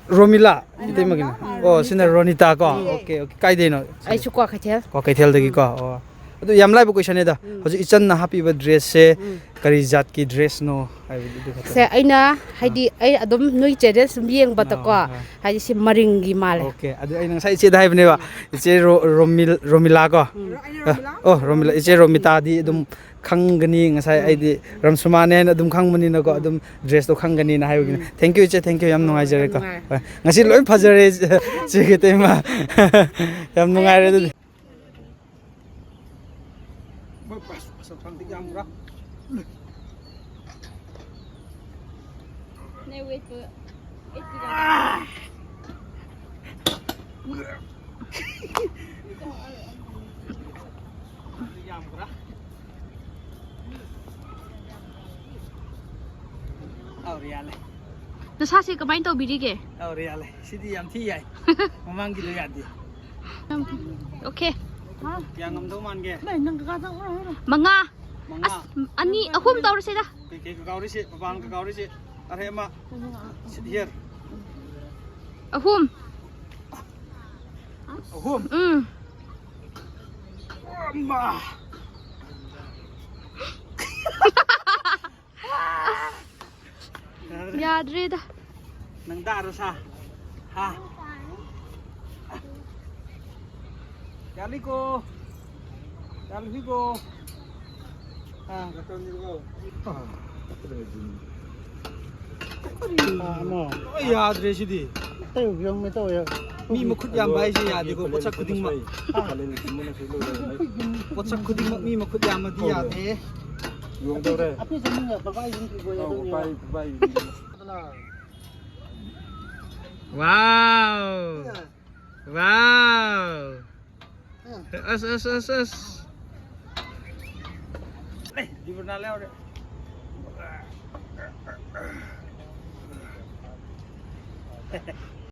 ꯔꯣꯃꯤꯂꯥ? ꯏꯇꯩꯃꯒꯤꯅ? ꯑꯣ, ꯁꯤꯅ ꯔꯣꯅꯤꯇꯥ ꯀꯣ? Okay, okay. ꯀꯥꯏꯗꯩꯅꯣ? ꯑꯩꯁꯨ ꯀ꯭ꯋꯥꯀꯩꯊꯦꯜ꯫ ꯀ꯭ꯋꯥꯀꯩꯊꯦꯜꯗꯒꯤꯀꯣ? ꯑꯣ꯫ ꯑꯗꯨ ꯌꯥꯝ ꯂꯥꯏꯕ ꯀꯣꯏꯁꯟꯅꯦꯗ꯫ ꯎꯝ꯫ ꯍꯧꯖꯤꯛ ꯏꯆꯟꯅ ꯍꯥꯞꯄꯤꯕ ꯗ꯭ꯔꯦꯁꯁꯦ ꯎꯝ꯫ ꯀꯔꯤ ꯖꯥꯠꯀꯤ ꯗ꯭ꯔꯦꯁꯅꯣ ꯍꯥꯏꯕꯗꯨ ꯈꯛꯇꯅꯤ꯫ ꯁꯦ, ꯑꯩꯅ ꯍꯥꯏꯗꯤ ꯑꯩ ꯑꯗꯨꯝ ꯅꯣꯏ ꯆꯦꯅꯦꯜ ꯁꯨꯝ ꯌꯦꯡꯕꯗꯀꯣ, ꯑꯥ, ꯍꯣꯏ꯫ ꯍꯥꯏꯗꯤ ꯁꯤ ꯃꯔꯤꯡꯒꯤ ꯃꯥꯜꯂꯦ꯫ ꯑꯣꯀꯦ, ꯑꯗꯨ ꯑꯩꯅ ꯉꯁꯥꯏ ꯏꯆꯦꯗ ꯍꯥꯏꯕꯅꯦꯕ, ꯏꯆꯦ ꯔꯣ-, ꯔꯣꯃꯤꯜ-, ꯔꯣꯃꯤꯂꯥ ꯀꯣ? ꯎꯝ꯫ ꯑ, ꯑꯣ, ꯔꯣꯃꯤꯂꯥ, ꯏꯆꯦ ꯔꯣꯃꯤꯇꯥꯗꯤ ꯑꯗꯨꯝ ꯎꯝ꯫ ꯈꯪꯒꯅꯤ, ꯉꯁꯥꯏ ꯎꯝ꯫ ꯑꯩꯗꯤ ꯔꯝꯁꯨꯃꯥꯅꯦ ꯍꯥꯏꯅ ꯑꯗꯨꯝ ꯈꯪꯕꯅꯤꯅꯀꯣ, ꯎꯝ꯫ ꯑꯗꯨꯝ ꯗ꯭ꯔꯦꯁꯇꯣ ꯈꯪꯒꯅꯤꯅ ꯍꯥꯏꯕꯒꯤꯅꯦ꯫ ꯎꯝ꯫ Thank you ꯏꯆꯦ, thank you, ꯌꯥꯝ ꯍꯣꯏ, ꯍꯣꯏ, ꯌꯥꯝ ꯅꯨꯡꯉꯥꯏꯖꯔꯦꯀꯣ꯫ ꯅꯨꯡꯉꯥꯏꯔꯦ꯫ ꯍꯣꯏ, ꯉꯁꯤ ꯂꯣꯏ ꯐꯖꯔꯦ ꯏꯆꯦ, ꯏꯆꯦꯒꯤ ꯏꯇꯩꯃ꯫ ꯌꯥꯝ ꯅꯨꯡꯉꯥꯏꯔꯦ ꯑꯗꯨꯗꯤ꯫ ꯅꯦ ꯋꯦꯠꯇꯨ ꯑꯩꯠꯇꯤ ꯒ꯭ꯔꯥꯝ꯫ ꯌꯥꯝꯕ꯭ꯔꯥ? ꯑꯧ, ꯌꯥꯜꯂꯦ꯫ ꯅꯁꯥꯁꯦ ꯀꯃꯥꯏꯅ ꯇꯧꯕꯤꯔꯤꯒꯦ? ꯑꯧ, ꯌꯥꯜꯂꯦ꯫ ꯁꯤꯗꯤ ꯌꯥꯝ ꯊꯤ ꯌꯥꯏ꯫ ꯃꯃꯥꯡꯒꯤꯗꯣ ꯌꯥꯗꯦ꯫ ꯑꯣꯀꯦ꯫ ꯀꯌꯥ ꯉꯝꯗꯧ ꯃꯥꯟꯒꯦ? ꯃꯉꯥ꯫ ꯃꯉꯥ꯫ ꯑꯁ, ꯑꯅꯤ, ꯑꯍꯨꯝ ꯇꯧꯔꯁꯤꯗ꯫ ꯀꯩ, ꯀꯩ ꯀꯀꯥ ꯍꯣꯏꯁꯦ? ꯃꯄꯥꯟ ꯀꯀꯥ ꯍꯣꯏꯁꯦ? ꯑꯔꯦ, ꯑꯃ꯫ Sit here꯫ ꯑꯍꯨꯝ꯫ ꯑꯍꯨꯝ꯫ ꯎꯝ꯫ ꯑꯃ꯫ ꯌꯥꯗ꯭ꯔꯦꯗ꯫ ꯅꯪ ꯇꯥꯔꯣ ꯁꯥ꯫ ꯍꯥ꯫ ꯌꯥꯔꯤꯀꯣ꯫ ꯌꯥꯔꯤꯀꯣ꯫ ꯑꯥ꯫ ꯑꯥ, ꯑꯃ꯫ ꯂꯣꯏ ꯌꯥꯗ꯭ꯔꯦ ꯁꯤꯗꯤ꯫ ꯑꯇꯩ ꯌꯣꯡꯃꯦ ꯇꯧꯋꯦ꯫ ꯃꯤ ꯃꯈꯨꯠ ꯌꯥꯝꯕ ꯍꯥꯏꯁꯦ ꯌꯥꯗꯦꯀꯣ, ꯄꯣꯠꯁꯛ ꯈꯨꯗꯤꯡꯃꯛ꯫ ꯄꯣꯠꯁꯛ ꯈꯨꯗꯤꯡꯃꯛ ꯃꯤ ꯃꯈꯨꯠ ꯌꯥꯝꯃꯗꯤ ꯌꯥꯗꯦ꯫ ꯌꯣꯡꯗꯧꯔꯦ꯫ ꯑꯄꯤꯁꯦ ꯃꯤꯅ ꯕꯕꯥ ꯌꯨꯝ ꯄꯤꯕ ꯑꯧ, ꯑꯗꯨꯝ ꯌꯣꯡꯉꯦ꯫ ꯕꯕꯥ ꯌꯨꯝ ꯄꯤꯕ꯫ Wow! Wow! ꯑꯁ, ꯑꯁ, ꯑꯁ, ꯑꯁ꯫ ꯑꯦ, ꯗꯤꯕ꯭ꯔꯨꯅꯥ ꯂꯩꯍꯧꯔꯦ꯫